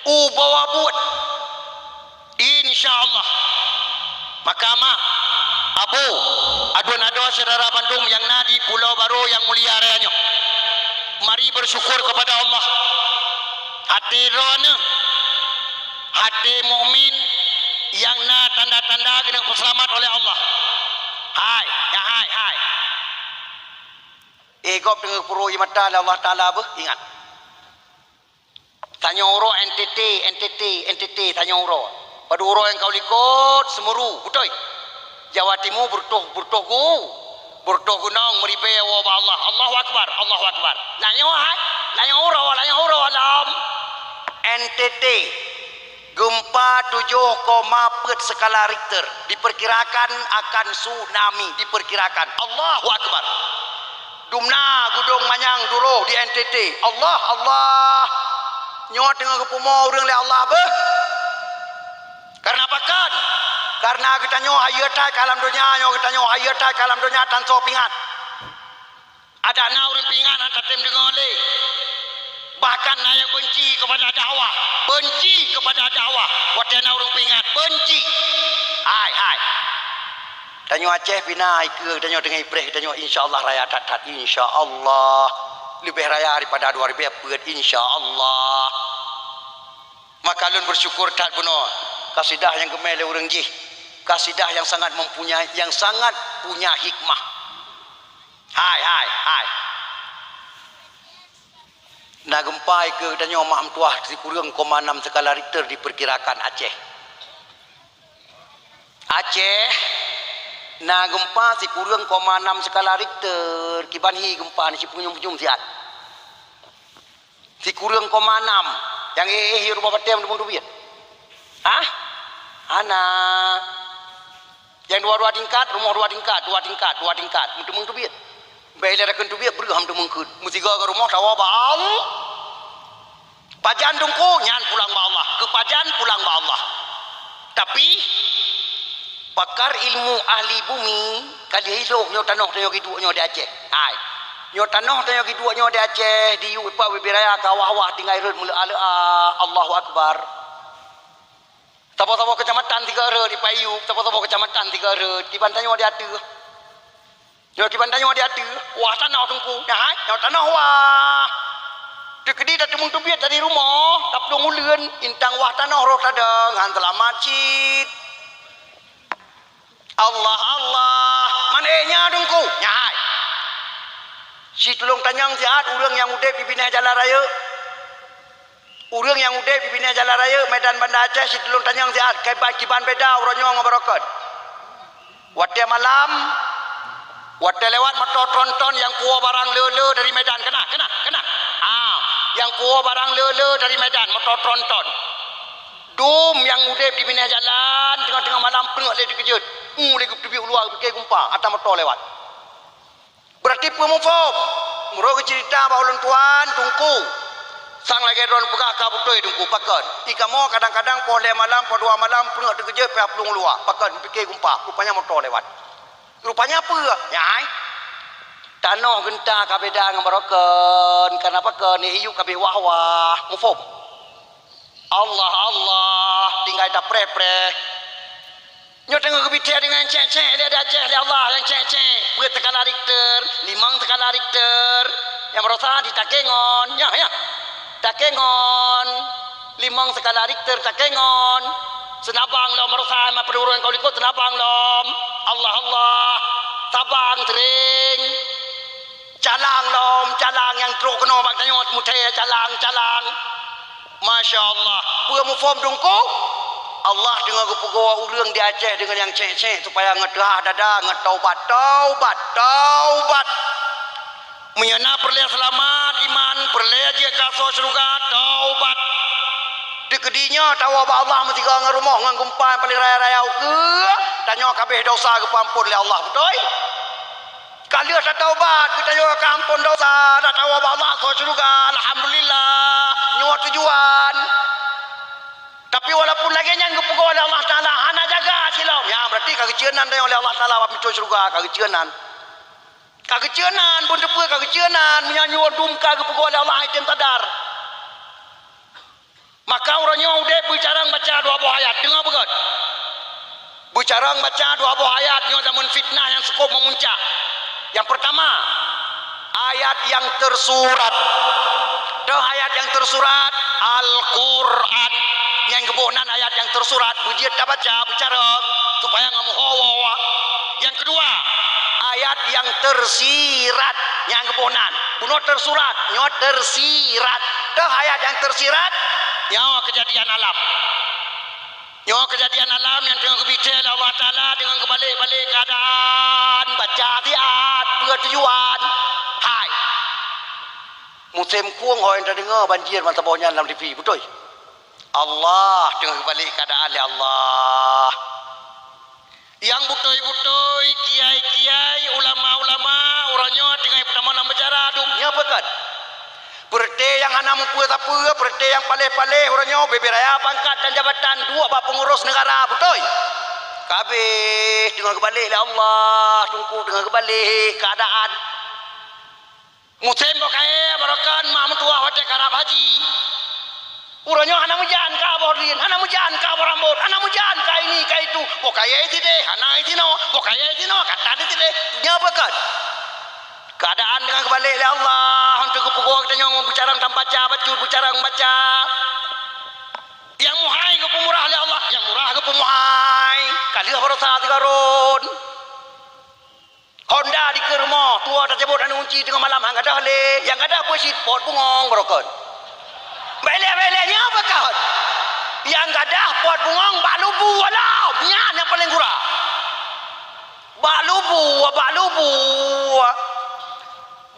Ubena buet. Insya Allah. Maka mak, abu, aduen adoe syedara bandum nyang na di Pulo Baro nyang mulia raya nyoe. Mari bersyukur kepada Allah. Até droeneuh, até mukmin nyang na tanda-tanda geuneuk peuseulamat oleh Allah. Hai, ya hai, hai. Eh, gob teungoh peurôi mata lé Allah Taala beuh, ingat. Tanyoe uroe N T T, N T T, N T T, tanyoe uroe. Padub uroe nyang ka u likot, Semeru, beutôi? Jawa Timur beureutoh, beureutoh gu-, beureutoh gunong meuribèe woe bak Allah. Allahu Akbar, Allahu Akbar. Lam nyoe hai, lam nyoe uroe, lam nyoe uroe lom. N T T, gempa tujoh koma peuet skala Richter, diperkirakan akan tsunami, diperkirakan. Allahu Akbar. Dumna geudong manyang duroh di N T T. Allah, Allah. Nyoe teungoh geupeumo ureueng lé Allah beuh. Kareuna pakon? Kareuna geutanyoe hayeue that ka lam donya, nyoe geutanyoe hayeue that ka lam donya tan soe peuingat. Adak na ureueng peuingat hana tatem deungoe lé. Bahkan na nyang beunci keupada dakwah, beunci keupada dakwah. Watèe na ureueng peuingat, beunci. Hai, hai. Tanyoe Aceh pih na, ikeue tanyoe teungoh ipreh tanyoe, insya Allah raya that-that, insya Allah. Leubeh raya daripada dua ribèe peuet, insya Allah. Maka lôn bersyukur that bunoe, kasidah nyang geumè lé ureueng jih, kasidah nyang sangat mempunyai, nyang sangat punya hikmah. Hai, hai, hai. Na gempa ikeue tanyoe mak meutuah sikureueng koma nam skala Richter diperkirakan Aceh. Aceh na gempa sikureueng koma nam skala Richter, kiban hi gempa ni sipunyum-punyum siat. Sikureueng koma nam, nyang éh-éh rumoh batèe meuteumèe teubiet. Hah? Hana. Nyang dua-dua tingkat, rumoh dua tingkat, dua tingkat, dua tingkat, meuteumèe teubiet. Bèk ilèe takheun teubiet, breuh meuteumèe kheun. Meusigoe ngon rumoh tawoe bak Allah. Pajan teungku, nyan pulang bak Allah. Keu pajan pulang bak Allah. Tapi, pakar ilmu ahli bumi, ka lheueh ilôh nyoe tanoh tanyoe geuduek nyoe di Aceh. Hai. Nyoe tanoh tanyoe geuduek nyoe di Aceh, di Yup, Ipak, Bibiraya, ka wah-wah tinggai rhot meuleu'a-leu'a. Allahu Akbar. Saboh-saboh keucamatan sigoe rhot, Ipak, Yup, saboh-saboh keucamatan sigoe rhot. Kiban tanyoe di ateueh. Nyoe kiban tanyoe di ateueh, wah tanoh teungku. Nyan hai, nyoe tanoh wah. Teukeudi tateumeung teubiet dari rumoh, taplueng uleuen, intang wah tanoh roh tadong, han seulamat cit. Allah, Allah. Man éh nyan teungku. Nyan hai. Siteulông tanyong siat ureueng nyang udép di binéh jalan rayeuk. Ureueng nyang udép di binéh jalan rayeuk Medan Banda Aceh siteulông tanyong siat, kiban, kiban beda uroe nyoe ngon baroe kon. Watèe malam, watèe lewat moto tronton nyang puwoe barang le-le dari Medan, keunah, keunah, keunah. Ah, nyang puwoe barang le-le dari Medan, moto tronton. Dum nyang udép di binéh jalan, teungoh-teungoh malam, peungeut lé teukeujot. Mu lé geuteubiet u luwa, geupike gumpa, atra moto lewat. Beurati peue muphom? Meunurot geuceurita bak ulôn tuan, teungku. Sang lagèe droen peugah ka beutôi teungku, pakon? Di kamoe kadang-kadang poh lhèe malam, poh dua malam, peungeut teukeujot pih plueng u luwa. Pakon? Pike gumpa, rupanya moto lewat. Rupanya peue? Nyan hai. Tanoh geunta ka beda ngon baroe kon, kareuna pakon? Nyoe hi Yup ka abéh wah-wah. Muphom? Allah, Allah, tinggai tapreh-preh. Nyoe teungoh geubitèe deungon cék-cék lé di Aceh lé Allah nyang cék-cék. Peuet skala Richter, limong skala Richter. Nyang baroesa di Takengon, nyoh, nyoh. Takengon, limong skala Richter Takengon. Seunabang lom baroesa, ma peunurun ka likot Seunabang lom. Allah, Allah. Sabang sering. Calang lom, calang nyang trok keunoe bak tanyoe meuthèe calang, calang. Masya Allah. Peue muphom teungku? Allah teungoh geupeugoe ureueng di Aceh deungon nyang cék-cék supaya ngeuteuhah dada, ngeutaubat, taubat, taubat. Meunyoe na peureulèe seulamat iman, peureulèe jeuet keu asoe syeuruga, taubat. Teukeudi nyoe tawoe bak Allah meusigoe ngon rumoh ngon gumpa nyang paleng raya-raya ukeue, tanyoe ka abéh desya geupeuampon lé Allah, beutôi? Ka lheueh tataubat, geutanyoe ka ampon desya, tatawoe bak Allah, asoe syeuruga, alhamdulillah, nyoe tujuan. Tapi walaupun lagèe nyan geupeugoe lé Allah Taala, hana jaga silom, nyan beurati ka geucue nan tanyoe lé Allah Taala bak pintoe syeuruga, ka geucue nan. Ka geucue nan, bun teupeue ka geucue nan, meunyoe nyoe dum ka geupeugoe lé Allah, item sadar. Maka uroe nyoe udép beucarông baca dua boh ayat. Deungoe beugöt. Beucarông baca dua boh ayat nyoe zaman fitnah nyang sukôb meumuncak. Nyang peurtama, ayat nyang teusurat. Toh ayat nyang teusurat? Al-Qur'an. Nyang geuboh nan ayat nyang teusurat, beujeuet tabaca, beucarông, supaya ngon meuho woe. Nyang keudua, ayat nyang teusirat. Nyang geuboh nan. Bunoe teusurat, nyoe teusirat. Toh ayat nyang teusirat? Nyoe keujadian alam. Nyoe keujadian alam nyang teungoh geubri lé Allah Taala deungon geubalek-balek keuadaan, baca siat, peue tujuan. Hai. Musém khueng ho nyang tadeungoe banjir ban saboh nyan lam T V, beutôi? Allah, teungoh geubalek keuadaan lé Allah. Nyang beutôi-beutôi, kiai-kiai, ulama-ulama, uroe nyoe teungoh peutamong lam penjara, dum nyoe peue kon? Peureuté nyang hana mupeue sapeue, peureuté nyang paléh-paléh, uroe nyoe bubé raya pangkat dan jabatan, duek bak peungurus neugara, beutôi? Ka abéh, teungoh geubalek lé Allah, Teungku, teungoh geubalek keuadaan. Musém boh kayèe, baroekon mak meutuwah watèe karab haji. Uroe nyoe hana meujan ka boh drien, hana meujan ka boh rambôt, hana meujan ka ini, ka itu. Boh kayèe sidéh, hana sinoe, boh kayèe sinoe, ka tan sidéh. Nyoe peue kon? Keuadaan teungoh geubalek lé Allah, untuk geupeugoe geutanyoe ngon beucarông tambaca, bacut beucarông baca. Nyang meuhai geupeumurah lé Allah, nyang murah geupeumeuhai. Ka lheueh baroesa sigoe rhôn. Honda dikeue rumoh, tuwoe tacabot aneuk gunci teungoh malam han gadôh lé. Nyang gadôh peue cit, pot bungöng, baroekon. Bèk lé, bèk lé, nyoe peue kon? Nyang gadôh pot bungöng bak lubu, alah, nyan nyang paleng gura. Bak lubu, bak lubu.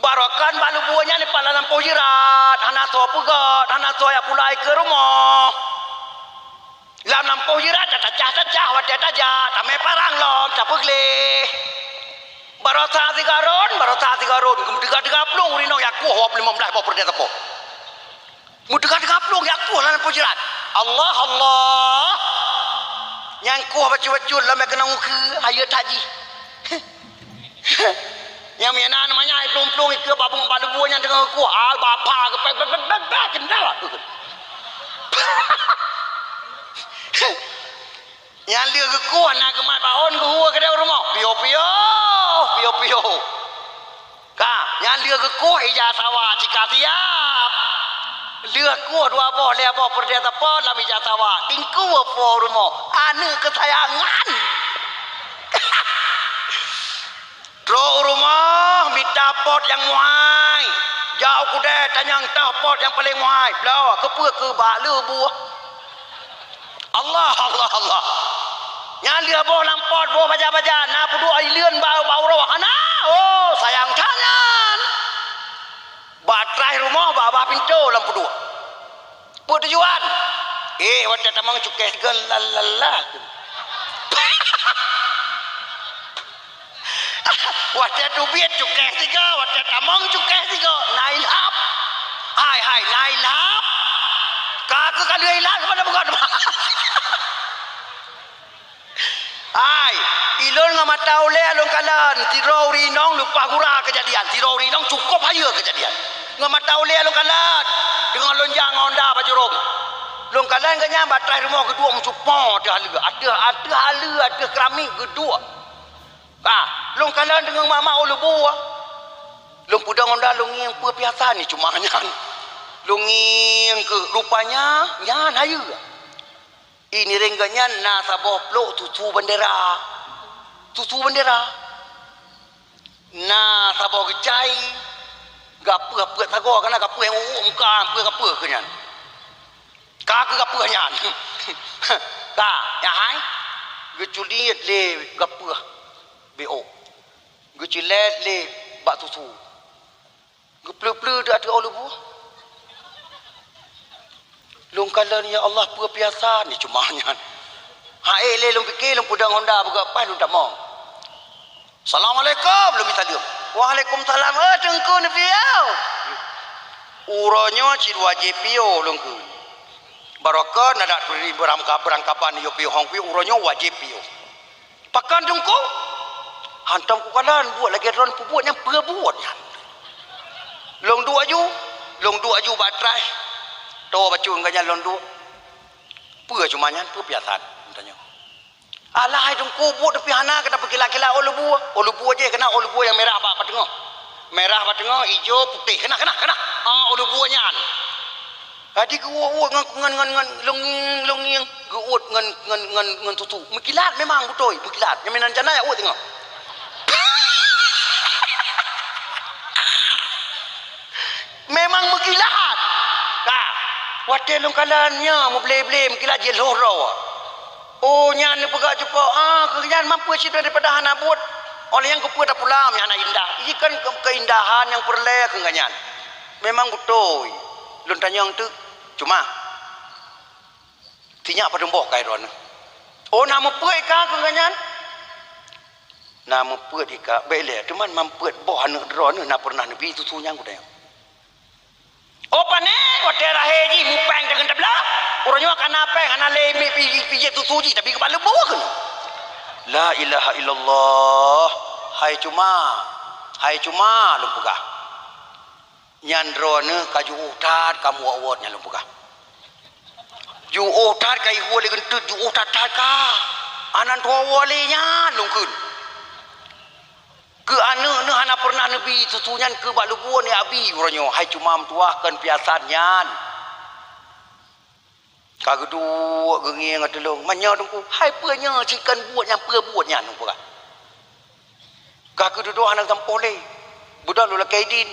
Baroekon bak lubu nyan dipat lam lampôh jeurat, hana soe peugöt, hana soe jak pulai keu rumoh. Lam lampôh jeurat tatacah-tacah watèe tajak, tamè parang lom, tapeugleh. Baroesa sigoe rhôn, baroesa sigoe rhôn, geumeuteugah-teugah plueng ureueng inong jak kueh limong blaih boh peureudèe sapo. Meuteugah-teugah plueng jak kueh lam lampôh jeurat. Allah, Allah. Nyang kueh bacut-bacut lom keunong ukeue, hayeue that jih. Nyang meunan manyai plueng-plueng ikeue bak lubu nyan teungoh geukueh, ai bapa geupèk bèk bèk bèk bèk keundal. Nyan lheueh geukueh na geumat bak ôn geuhue keudéh u rumoh. Piôh-piôh, piôh-piôh. Ka, nyan lheueh geukueh ija sawa cika siap. Lheueh kueh dua boh, lhèe boh peureudèe sapo lam ija sawa. Tingkue po u rumoh, aneuk keusayangan. Trok u rumoh mita pot nyang muhai. Jak u keudè tanyong toh pot nyang paleng muhai. Bloe, keupeue keu bak leubueh. Allah, Allah, Allah. Nyan lheueh boh lam pot, boh baja-baja, na peuduek ileuen bak, bak uroe. Hana. Oh, sayang that nyan. Bak traih rumoh, bak babah pintoe lam peuduek. Peue tujuan? Eh, watèe tamong cukéh sigoe, la, la, la. Watèe teubiet cukéh sigoe, watèe tamong cukéh sigoe. Na ilham. Hai, hai, na ilham. Ka keuh ka lheueh ilham, keupada peugah teuma. Hai, ilôn ngon mata ulèe lôn kalon, sidroe ureueng inong leupah gura keujadian, sidroe ureueng inong cukôp hayeue keujadian. Ngon mata ulèe lôn kalon, teungoh lôn jak ngon honda bak jurông. Lôn kalon geuh nyan bak traih rumoh geuduek meucupo ateueh haleue, ateueh, ateueh haleue, ateueh keramik geuduek. Ka, lôn kalon teungoh mak-mak ôn lubue. Lôn peudong honda lôn ngieng peue piasan ni cuma nyan. Lôn ngieng keuh, rupanya nyan hayeue. Ie nireng geuh nyan na saboh plôk susu bandera. Susu bandera. Na saboh geucai, gapeueh peuet sagoe, kana gapeueh nyang uek muka, peuet gapeueh keu nyan. Ka keuh gapeueh nyan. Ka, nyan hai. Geuculiet lé gapeueh B O. Geucilet lé bak susu. Geupleu-pleu di ateueh ôn lubue. Lôn kalon, "Ya Allah, peue piasan ni cuma nyan." Hai lé lôn pike, lôn peudong honda beugöt paih lôn tamong. "Assalamualaikum," lôn mita leuem. "Waalaikumsalam, eh, Teungku neupiôh." Uroe nyoe cit wajéb piôh lôn kheun. Baroekon adak beurangkaban yôh piôh hông piôh, uroe nyoe wajéb piôh. "Pakon Teungku?" "Hantom kukalon buet lagèe droen peubuet nyan peue buet nyan." Lôn duek aju, lôn duek aju bak traih. Toe bacut geuh nyan lôn duek. "Peue cuma nyan, peue piasan?" Lôn tanyoe. "Alah hai Teungku, buet tapi hana keunan peukilat-kilat ôn lubue. Ôn lubue jih keunan ôn lubue nyang mirah bak, bak teungoh. Mirah bak teungoh, ijo, putéh. Keunan, keunan, keunan. Ah, ôn lubue nyan." Jadi geuuet-uet ngon, ngon, ngon, ngon lôn ngieng, lôn ngieng, geuuet ngon, ngon, ngon, ngon susu. Meukilat memang beutôi, meukilat. Nyang meunan jana ya uet teungoh. Memang meukilat. Ka, watèe lôn kalon nyan meuble-ble meukilat jih lhôh droe. Oh, nyan neupeugah cupo, ah, keu nyan mampu sidroe daripada hana buet. Oleh nyang keupeue tapulam nyang hana indah. Ikan ke-, keindahan nyang peureulée keu nyan. Memang beutôi. Lôn tanyong teuk. Cuma, sinyak padum boh kai droeneuh. Oh, na meupeuet ka keu nyan? Na meupeuet ika, bék lé, teuma meupeuet boh aneuk droeneuh na peureunah neubi susu nyang kudang. Oh, pane, watée lahé jih mupéng deungon tablah. Uroe nyoe ka na péng, hana lé mi pi-, pijét susu jih, tapi keubaleubu keunoe. La ilaha illallah. Hai cuma, hai cuma lôn peugah. Nyan droeneuh ka jiôh that kamoe awot nyan lôn peugah. Jiôh that ka ihue lé geunteut, jiôh that-that ka. Anan tuwoe lé nyan lôn kheun. Keu aneuk neuh hana peureunah neubi susu nyan keu bak lubue neubi uroe nyoe, hai cuma meutuwah kon piasan nyan. Ka geuduek geungieng ateueh lôn, "Meunyoe Teungku, hai peue nyoe cit kon buet nyan, peue buet nyan?" Lôn peugah. Ka geududoe hana sampoh lé, beudôh lôn lakée idin.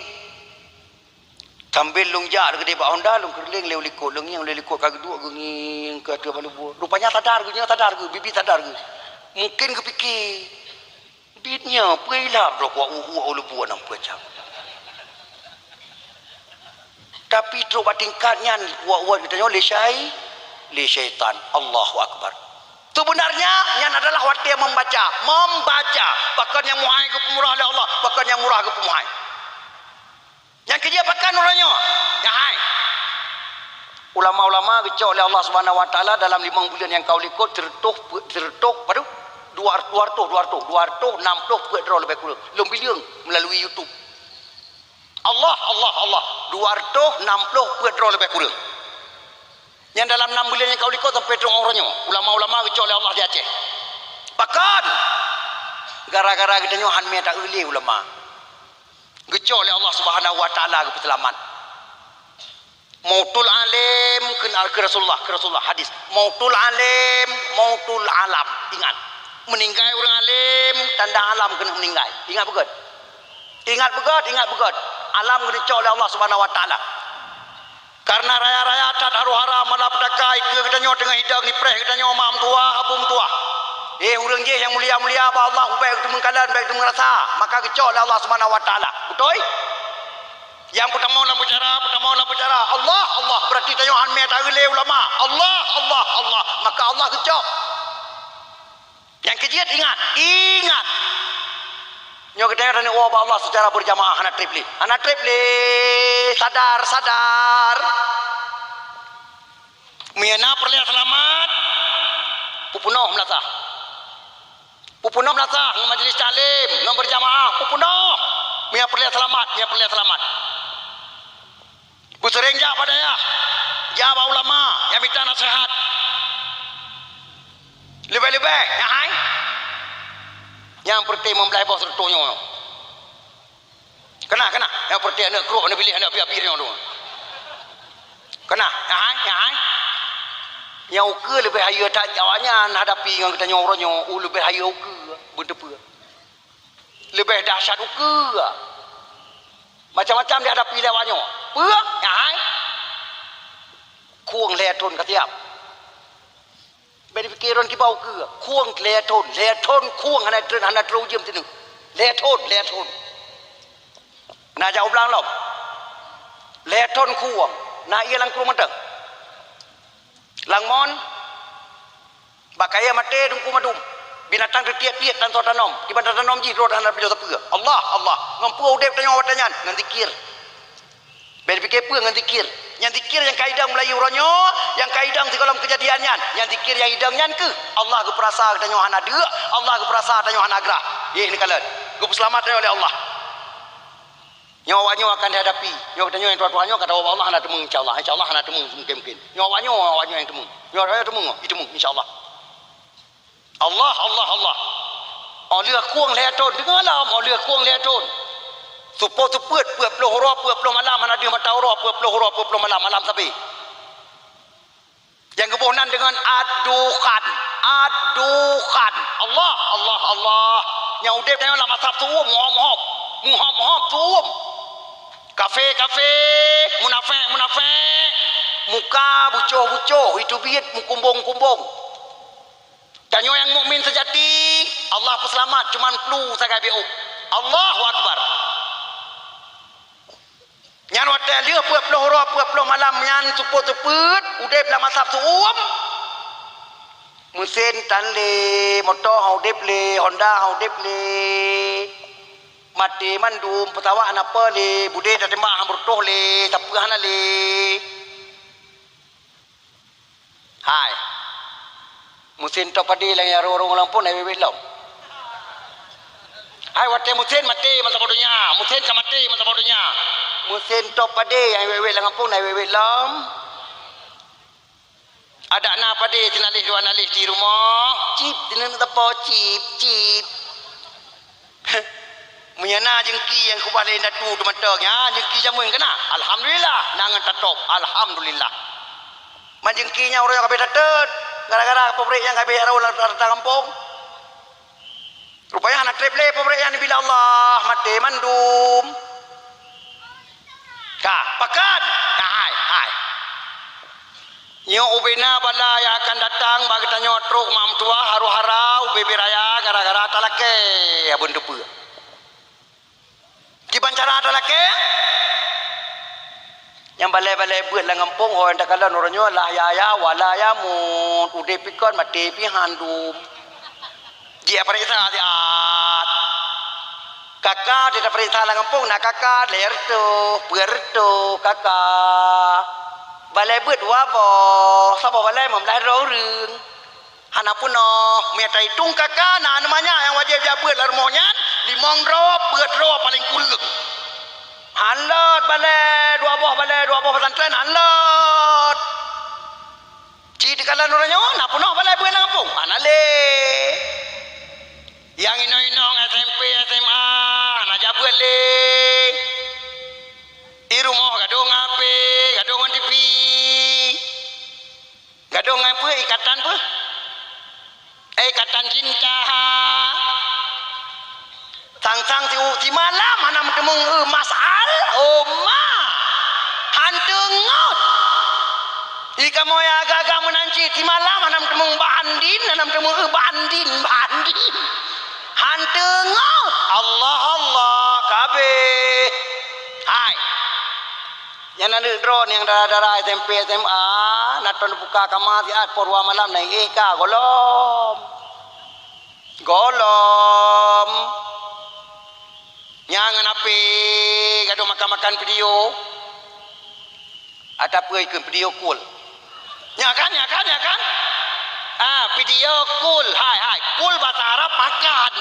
Sambil lôn jak keudeh bak honda, lôn keureuléng lé u likot, lôn ngieng lé likot ka geuduek geungieng keu ateueh bak lubue. Rupanya sadar geuh, nyoe sadar geuh, bibi sadar geuh. Mungken geupike, "Bit nyoe peue ilap droe kuwak uek-uek u lubue nang peue cam." Tapi trok bak tingkat nyan, uek-uek geutanyoe lé syai-, lé syaitan. Allahu Akbar. Sebenarnya, nyan adalah watée membaca. Membaca. Pakon nyang meuhai geupeumurah lé Allah, pakon nyang murah geupeumeuhai. Nyang keujeuet pakon uroe nyoe? Nyang hai. Ulama-ulama geucok lé Allah Subhanahu wa Taala dalam limong buleuen nyang ka u likot, seureutôh peuet, seureutôh, padum? Dua, dua reutôh, dua reutôh, dua reutôh nam ploh peuet droe leubeh kureueng. Lôn bileueng meulalu YouTube. Allah, Allah, Allah. Dua reutôh nam ploh peuet droe leubeh kureueng. Nyan dalam nam buleuen nyang ka u likot sampoe trok uroe nyoe, ulama-ulama geucok lé Allah di Aceh. Pakon? Gara-gara geutanyoe han mita eu lé ulama. Geucok lé Allah Subhanahu wa Taala geupeuseulamat. Mautul alim keu, keu Rasulullah, keu Rasulullah hadis. Mautul alim, mautul alam. Ingat, meuninggai ureuëng alim, tanda alam keuneuk meuninggai. Ingat beugét. Ingat beugét, ingat beugét. Alam geupeucok lé Allah Subhanahu wa Taala. Karena raya-raya that haru-hara malapetaka ikeue geutanyoe teungoh hidang dipreh geutanyoe ma meutuwah, abu meutuwah. Eh, ureuëng jéh nyang mulia-mulia bak Allah, ubak geuteumeukalon, ubak geuteumeu rasa, maka geucok lé Allah Subhanahu wa Taala. Beutôi? Nyang peutamong lam bicara, peutamong lam bicara, Allah, Allah. Berarti tanyoe han mita eu lé ulama. Allah, Allah, Allah. Maka Allah geucok. Nyang keujeuet ingat, ingat. Nyoe geutanyoe taneuk woe bak Allah secara berjamaah, hana treb lé. Hana treb lé. Sadar, sadar. Meunyoe na peureulée seulamat, peupeunoh meulasah. Peupeunoh meulasah ngon majlis taklim, ngon berjamaah, peupeunoh. Meunyoe peureulée seulamat, meunyoe peureulée seulamat. Beuseuréng jak bak dayah, jak bak ulama, jak mita naseuhat. Leubeh-leubeh, nyang hai. Nyang peureuteh meublaih boh seureutôh nyoe. Keunah, keunah. Nyang peureuteh aneuk krok, aneuk biléh, aneuk abiek-abiek nyoe tu. Keunah, nyang hai, nyang hai. Nyang ukeue leubeh hayeue that awaknyan hadapi ngon geutanyoe uroe nyoe, u leubeh hayeue ukeue, beuteupeue. Leubeh dahsyat ukeue. Macam-macam jihadapi lé awaknyoe. Peue? Nyang hai. Khueng lhée thon ka siab. Bék jipike droen kiban ukeue. Khueng lhée thon, lhée thon khueng hana trön, hana trön ujeuen sineuk. Lhée thon, lhée thon. Na jak u blang lom. Lhée thon khueng. Na ié lam krueng mantong. Lam mon, bak kayée maté teungku mandum. Binatang teutiek-tiek tan soe tanom. Kiban tatanom jih droe hana peujoh sapeue. Allah, Allah. Ngon peue udeb tanyoe watée nyan? Ngon zikir. Bék jipike peue ngon zikir. Nyan zikir nyang ka idong mulai uroe nyoe, nyang ka idong sigohlom keujadian nyan. Nyan zikir nyang idong nyan keuh Allah geupeurasa tanyoe hana deuk, Allah geupeurasa tanyoe hana grah. Yeh neukalon. Geupeuseulamat tanyoe lé Allah. Nyoe awaknyoe akan dihadapi. Nyoe geutanyoe nyang tuha-tuha nyoe ka tawoe bak Allah hana teumeung, insya Allah. Insya Allah hana teumeung mungken-mungken. Nyoe awaknyoe, awaknyoe nyang teumeung. Nyoe awaknyoe teumeung, oh, jiteumeung, insya Allah. Allah, Allah, Allah. Oh lheueh khueng lhée thon, deungoe lom, oh lheueh khueng lhée thon. Supo seupeuet, peuet ploh uroe, peuet ploh malam, hana deuh mata uroe, peuet ploh uroe, peuet ploh malam, malam sabe. Nyang geuboh nan deungon ad-dukhan. Ad-dukhan. Allah, Allah, Allah. Nyang udeb tanyoe lam asab su'um, muhom-muhom. Muhom-muhom, su'um. Kafé-kafé, munafék-munafék. Muka bucoh-bucoh, iteubiet meukumbong-kumbong. Tanyoe nyang mukmin seujati, Allah peuseulamat, cuman flu sagai biôh. Allahu Akbar. Nyan watèe lheueh peuet ploh uroe, peuet ploh malam nyan seupôt-seupôt, udép lam asap seu-uem. Meusén tan lé, moto han udép lé, Honda han udép lé. Maté mandum, peusawat hana peue lé, budé tateumbak han beureutoh lé, sapeue hana lé. Hai. Meusén top padé nyang rhô-rhô lam gampông na wét-wét lom. Hai, watèe meusén maté meusaboh donya, meusén ka maté meusaboh donya. Meusén top padé nyang wét-wét lam gampông na wét-wét lom. Adak na padé sinaléh dua naléh di rumoh, cip, sineuk teupô, cip, cip. Meunyoe na jeungki nyang keubah lé indatu teuh mantong, nyan jeungki jameun keunan. Alhamdulillah, na ngon tatôb. Alhamdulillah. Man jeungki nyan uroe nyoe ka abéh tateut, gara-gara pabrék nyang ka abéh rhô lam rata gampông. Rupajih hana trép lé pabrék nyan bila Allah, maté mandum. Ka, pakat. Ka, hai, hai. Nyoe ubé na bala nyang akan datang bak geutanyoe trok mak meutuwah haru-hara ubé-bé raya gara-gara talakée, ya beuneuteupeu. Kiban cara talakée? Nyang balée-balée beuet lam gampông, ho nyang takalon uroe nyoe la yahya wa la yamut, udép pih kon, maté pih han dum. Jipareksa siat. Kaka teuh tapareksa lam gampông, na kaka lhèe reutôh, peuet reutôh kaka. Balée beuet dua boh, saboh balée limong blaih droe ureuëng. Hana peunoh, meunyo taitong kaka na aneuk manyak nyang wajéb jak beuet lam rumoh nyan, limong droe, peuet droe paleng kureueng. Han lot balée, dua boh balée, dua boh pesantren, han lot. Ci teukalon uroe nyoe, na peunoh balée beuet lam gampông? Hana lé. Nyang inong-inong S M P, S M A, hana jak beuet lé. Di rumoh gadôh ngon H P, gadôh ngon T V. Gadôh ngon peue, ikatan peue? Eh, ikatan cinta. Sang-sang si, simalam hana meuteumeung eu masal, oma. Han teungeut. Di kamoe agak-agak meunan cit, simalam hana meuteumeung bah andin, hana meuteumeung eu bah andin, bah andin. Han teungeut. Allah, Allah, kabeh. Hai. Nyan aneuk droe nyang dara-dara S M P, S M A, na ton buka kama siat poh dua malam na éh ka gohlom. Gohlom. Nyang ngon H P gadôh makan-makan video. Atapeue ikheun video call. Nya kan, nya kan, nya kan? Ah, video call. Hai, hai. Call bahasa Arab makan.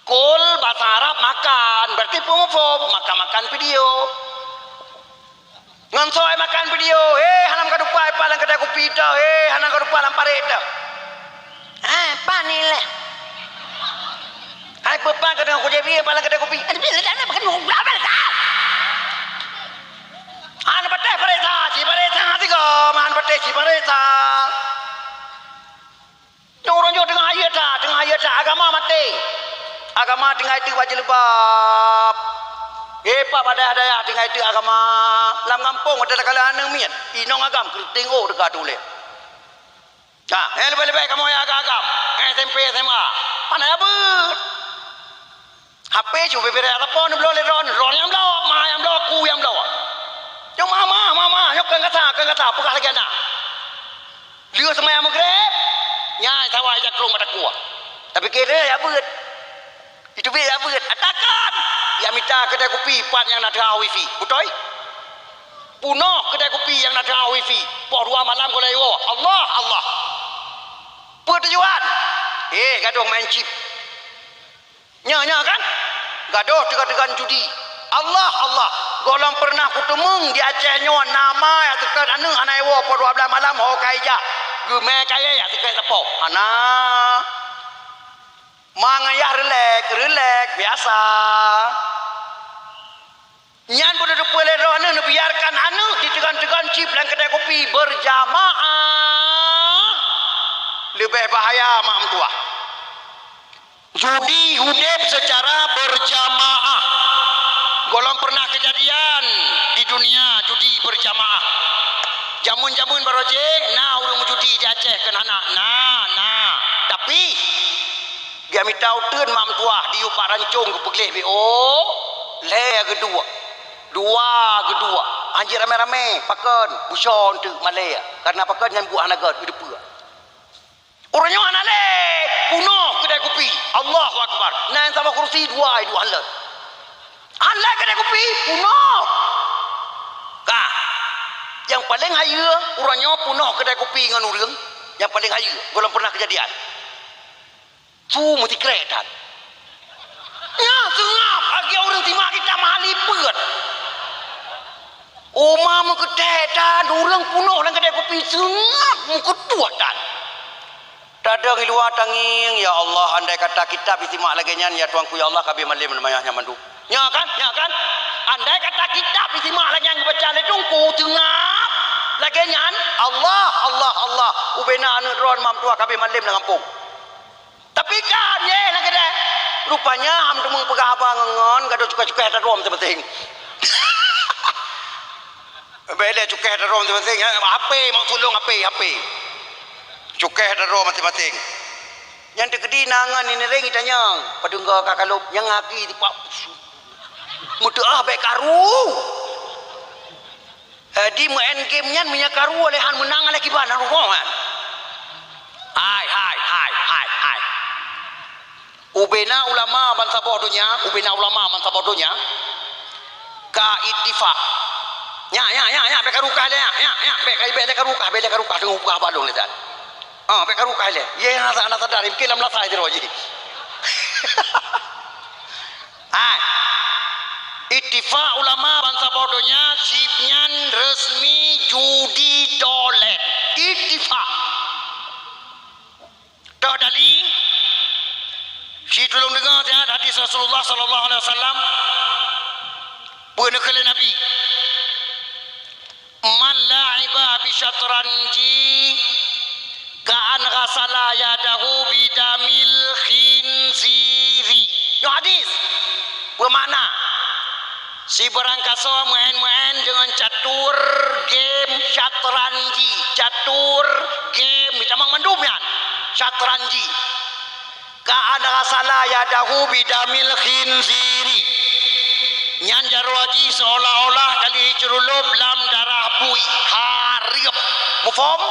Kul bahasa Arab makan, berarti peue muphom, makan-makan video. Ngon soe makan video, "Hé, hana ka dupa ipat lam keudai kupi teuh, hé, hana ka dupa lam paret teuh." "Hai, pat ni lé? Hai, peue pat keudeungoe kujép ié ipat lam keudai kupi?" Aduh, bila dah nak makan, bla, bla, bla. Hana patéh pareksa, ci pareksa, tiga, hana patéh ci pareksa. Nyoe uroe nyoe teungoh hayeu that, teungoh hayeu that, agama maté. Agama tinggai teuk bak jilbab. Geupak bak dayah-dayah tinggai teuk agama. Lam gampông watèe takalon aneuk miet, inong agam keureuteng ôk teuka tuléh. Nah, eh, leubeh-leubeh kamoe nyang agam-agam, S M P, S M A. Hana jak beuet. H P cit bubé-bubé raya sapo neubloe lé droeneuh, droeneuh nyang bloe, ma nyang bloe, ku nyang bloe. Nyoe ma, ma, ma, ma, nyoe kheun kasa, kheun kasa, peugah lagèe na. Lheueh seumayang Maghrib, nyan sawa ija krông mata kuah. Tapi kira ya beuet. Itu bit ya beuet. Atakan ya mita keudè kupi pat nyang na teuhah wifi. Beutôi? Punoh keudè kupi nyang na teuhah wifi. Poh dua malam gohlom iwoe. Allah, Allah. Peue tujuan? Eh, gadôh main chip. Nyoe, nyoe kan? Gadôh teuga-teuga judi. Allah, Allah. Gohlom peureunah kuteumeung di Aceh nyoe nama nyang teuka aneuk hana iwoe poh dua blaih malam ho ka ija. Geumè kayèe nyang teuka teupok. Hana. Mang ayah rilek, rilek, biasa. Nyan beuteupeue lé droeneuh neubiarkan aneuk jiteugon-teugon chip lam keudè kupi beurjamaah. Leubeh bahaya mak meutuwah. Judi udép seucara beurjamaah. Gohlom peureunah keujadian di dunia judi beurjamaah. Jameun-jameun barô jih na ureueng meujudi di Aceh keu aneuk? Na, na. Tapi, geumita uteuen mak meutuah diyueb bak rancong geupeugleh B O, lhèe geuduek, dua geuduek, hanjeuet ramé-ramé, pakon, beusoe teuk malèe, kareuna pakon nyan buet hana gèt, geuteupeue. Uroe nyoe hana lé, peunoh keudè kupi. Allahu Akbar. Na nyang saboh kursi, dua, dua haleue. Hana lé keudè kupi, peunoh. Ka. Nyang paleng hayeue, uroe nyoe peunoh keudè kupi ngon ureueng. Nyang paleng hayeue, gohlom pernah keujadian. Su meusikrek that. Nyan seungab, lagèe ureueng simak kitab meuhali peuet. Uma meukeudeh that, ureueng peunoh lam keudè kupi seungab meukeudeh that. Tadong i luwa tangieng, "Ya Allah, andai kata kitab isimak lagèe nyan, ya Tuhanku, ya Allah, ka abéh malém leumayah nyan mandum." Nya kan? Nya kan? Andai kata kitab isimak lagèe nyan geubaca lé Teungku, seungab lagèe nyan, Allah, Allah, Allah, ubena aneuk droe mak meutuah ka abéh malém lam gampông. Tapi kan, yeh, lagèe deh. Rupanya, ham teumeupeugah haba ngon, ngon, gadôh cukéh-cukéh ata droe maséng-maséng. Bèk lé cukéh ata droe maséng-maséng. H P, mak sulong H P, H P. Cukéh ata droe maséng-maséng. Nyang teukeudi na ngon niniréng itanyong, padum goe ka kalôb, nyang aki tipak. Meuteu'ah bèk karu. Eh, di meu'en game nyan meunyo karu lé han meunang lé kiban han rugoe han. Hai, hai, hai, hai, hai. Ubena ulama bansaboh donya, ubena ulama bansaboh donya ka ittifak. Nya, nya, nya, nya, bèk karu kah lé, nya, nya, nya, bèk, bèk lé karu kah, bèk lé karu kah, teungoh peugah balong lé tan. Ah, bèk karu kah lé. Ye, hana, hana sadar, mungkin lam lasai sidroe jih. Hai. Ittifak ulama bansaboh donya, chip nyan resmi judi tolen. Ittifak. Toh dali, si tulông deungoe siat hadis Rasulullah sallallahu alaihi wasallam, peue neukheun lé Nabi. "Man la'iba bisyatranji ka'an ghasala yadahu bidamil khinziri." Nyoe hadis. Peumakna, sibarang kasoe meu'en-meu'en deungon catur game syatranji. Catur game, tamong mandum nyan. Syatranji. Ka'an ghasala yadahu bidamil khinziri. Nyan jaroe jih seolah-olah ka lheueh ceurulôb lam darah bui. Hareuem. Muphom?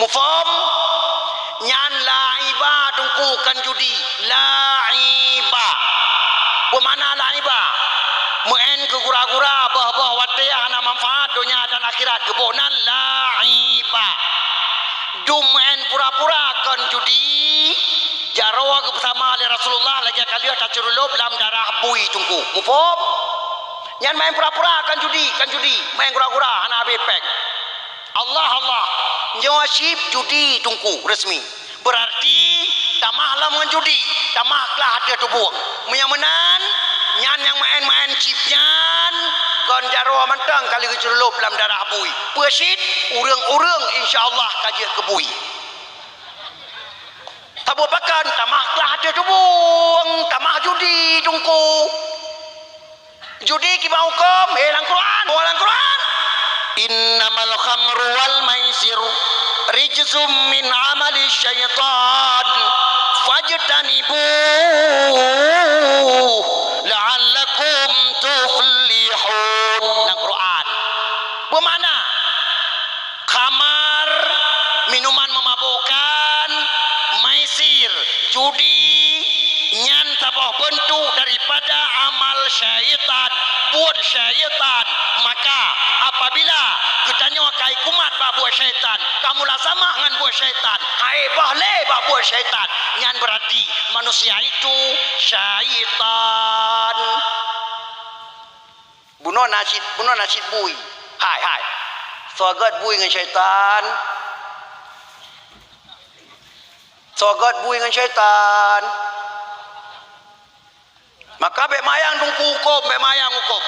Muphom? Nyan la'iba teungku, kon judi. La'iba. Peue makna la'iba? Meu'en keu gura-gura, boh-boh watèe hana manfaat donya dan akhirat. Geuboh nan la'iba. Dum meu'en pura-pura kon judi, jaroe geupeusama lé Rasulullah lagèe ka lheueh taceurulôb lam darah bui teungku. Muphom? Nyan meu'en pura-pura kon judi, kon judi, meu'en gura-gura hana habéh péng. Allah, Allah, nyoe chip judi teungku resmi. Beurarti tamah lom ngon judi, tamah klah ateueh tubueng. Meunyoe meunan, nyan nyang meu'en-meu'en chip nyan kon jaroe mantong ka lheueh geuceurulôb lam darah bui. Peue cit, ureueng-ureueng insya Allah ka jeuet keu bui. Saboh pakon, tamah klah ateueh tubueng, tamah judi teungku. Judi kiban hukôm, eh, lam Quran, oh, lam Quran. "Innamal khamru wal maisir rijzum min amali syaitan, fajtanibuh la'allakum tuflihun." Lam Quran. Beumakna, khamar, minuman memabukkan, maisir, judi, nyan saboh beuntuk daripada amal syaitan, buet syaitan. Maka, apabila geutanyoe ka ikumat bak buet syaitan, ka mulazamah ngon buet syaitan, hai boh lé bak buet syaitan, nyan beurati manusia itu syaitan. Bunoe na cit, bunoe na cit bui. Hai, hai. Soe gèt bui ngon syaitan? Soe gèt bui ngon syaitan? Maka bèk mayang teungku hukôm, bèk mayang hukôm.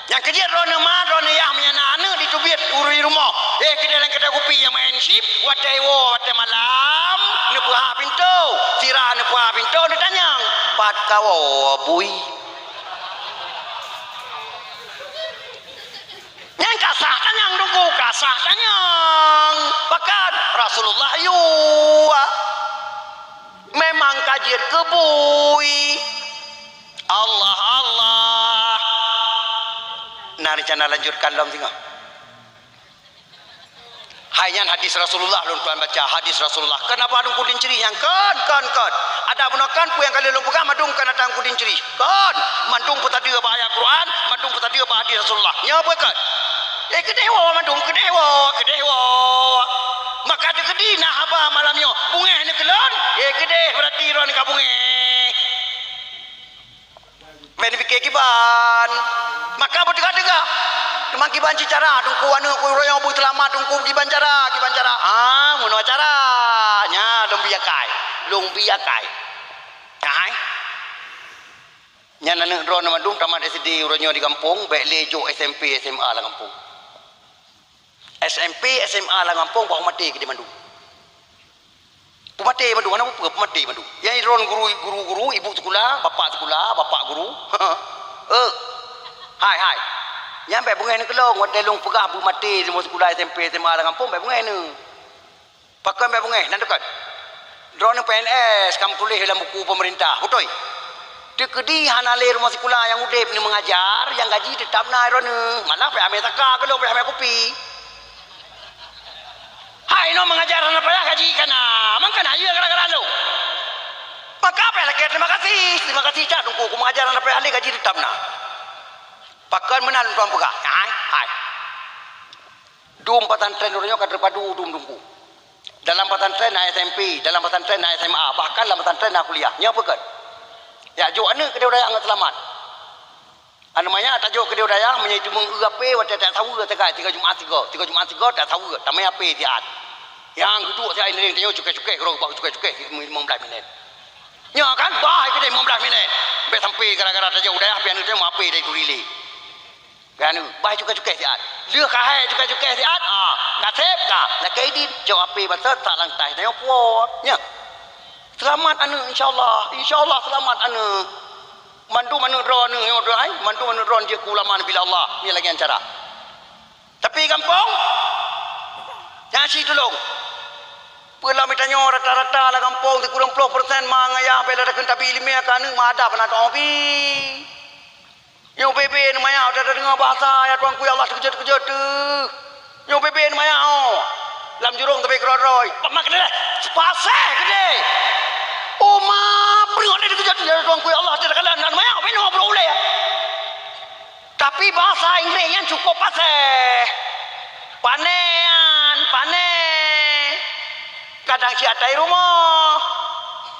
Nyang keu jeuet droeneuh ma, droeneuh yah meunyo na aneuk jiteubiet ureueng di rumoh. Eh, keudeh lam keudè kupi nyang meu'en chip, watèe iwoe, watèe malam, neupeuhah pintoe, sira neupeuhah pintoe, neutanyong, "Pat kawoe, bui?" Nyan ka sah tanyong teungku, ka sah tanyong. Pakon Rasulullah yue. Jeuet keu bui. Allah, Allah. Nah, rencana lanjutkan lom singoh. Hai nyan hadis Rasulullah lôn tuan baca, hadis Rasulullah. Kenapa dong kudin cerih nyang kon, kon, kon? Ada bunoe kan peue nyang ka lheueh lôn peugah mandum kan datang kudin cerih. Kon, mandum peusadeue bak ayat Quran, mandum peusadeue bak hadis Rasulullah. Nyoe peue kon? Eh, keudeh woe mandum, keudeh woe, keudeh woe. Maka teukeudi na haba malam nyoe, beungéh neuh keu lôn? Eh, keudeh berarti droeneuh ka beungéh. Bèk neupike kiban. Maka beuteuka-teuka. Teuma kiban cit cara, Teungku aneuk ku uroe nyoe beuseulamat, Teungku kiban cara, kiban cara. Ah, meunoe cara. Nya, lôn bi akai. Lôn bi akai. Nyan aneuk droeneuh mandum tamat S D uroe nyoe di gampông, bèk lé jok S M P, S M A lam gampông. S M P, S M A lam gampông bah maté keudeh mandum. Peumaté mandum, hana peue-peue, peumaté mandum. Nyang droen guru, guru-guru, ibu sikula, bapak sikula, bapak guru. Eh. Hai, hai. Nyan bèk beungéh neuh keu lôn, watèe lôn peugah beumaté rumoh sikula S M P, S M A lam gampông, bèk beungéh neuh. Pakon bèk beungéh, nan deukot. Droeneuh P N S, ka meutuléh lam buku peumeurintah. Beutôi. Teukeudi hana lé rumoh sikula nyang udeb neumeungajar, nyang gaji teutab na droeneuh. Malah payah mé saka keu lôn, payah mé kupi. Hai, inoe meungajar hana payah gaji ka na. Mangkana yue gara-gara lôn. Maka payah lakèe terima kasih. Terima kasih that Teungku, ku meungajar hana payah lé gaji teutab na. Pakon meunan lôn tuan peugah. Hai, hai. Dum pesantren uroe nyoe ka teupadu dum Teungku. Dalam pesantren na S M P, dalam pesantren na S M A, bahkan lam pesantren na kuliah. Nyoe peue kon? Jak jok aneuk keudeh u dayah ngon seulamat. Aneuk manyak tajok keudeh u dayah, meunyoe jiteumeung eu apé watèe tajak saweue sagai, tiga Jumat tiga, tiga Jumat tiga tajak saweue, tamè apé siat. Nyang geuduek siat indeng tanyoe cukéh-cukéh, keudroe bak cukéh-cukéh, limong blaih minèt. Nyoe kan, bah keudeh limong blaih minèt. Bèk sampai gara-gara tajak u dayah, pih aneuk tanyoe apé dari Turi lé. Kan, bah cukéh-cukéh siat. Lheueh ka hai cukéh-cukéh siat, ah, ka sép ka. Lakèe idin, cok apé batat, tak lantai tanyoe puwoe. Nyan. Seulamat aneuk, insya Allah. Insya Allah seulamat aneuk. Mandum aneuk droeneuh nyoe, hai, mandum aneuk droeneuh jeuet keu ulama bila Allah. Nyan lagèe nyan cara. Tapi gampông, nyan cit tulông. Peue lom tanyoe rata-rata lam gampông sikureueng ploh persen ma ngon yah bèk lé takheun tabi ileumèe keu aneuk ma adab hana teuoh pih. Nyoe bebe neuh manyang, watèe tadeungoe bahasa, ya Tuhanku, ya Allah, teukeujot-keujot teuh. Nyoe bebe neuh manyang, oh. Lam jurông teubiet keudroe-droe. Pamak keudeh, paséh keudeh. Oh, ma, peureuek lé teukeujot, ya Tuhanku, ya Allah, teuh takalon, nan manyang, binoe brok ulèe. Tapi bahasa Inggréh nyan cukup paséh. Pané nyan, pané. Kadang siat ata i rumoh.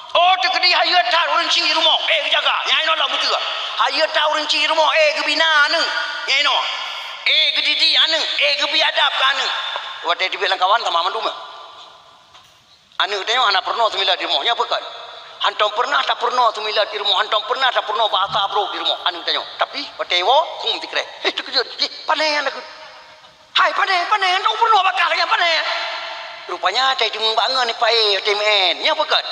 Oh, teukeudi hayeu that ureueng chik i rumoh, eh, geujaga. Nyang inoe lom beutôi. Hayeu that ureueng chik i rumoh, eh, geubina aneuk. Nyang inoe. Eh, geudidik aneuk, eh, geubi adab keu aneuk. Watèe teubiet lam kawan sama mandum. Aneuk tanyoe hana peurunoe seumilat di rumoh. Nyan peue kon? Hantom peureunah tapeurunoe seumilat di rumoh, hantom peureunah tapeurunoe bahasa brok di rumoh aneuk tanyoe. Tapi watèe iwoe, hum sikreh. Heh, teukeujot. Heh, pané nyan lagut. Hai, pané, pané, hana peurunoe bak kah lagèe nyan pané. Rupanya tai teumeubangon ipaé T M N. Nyan peue kon?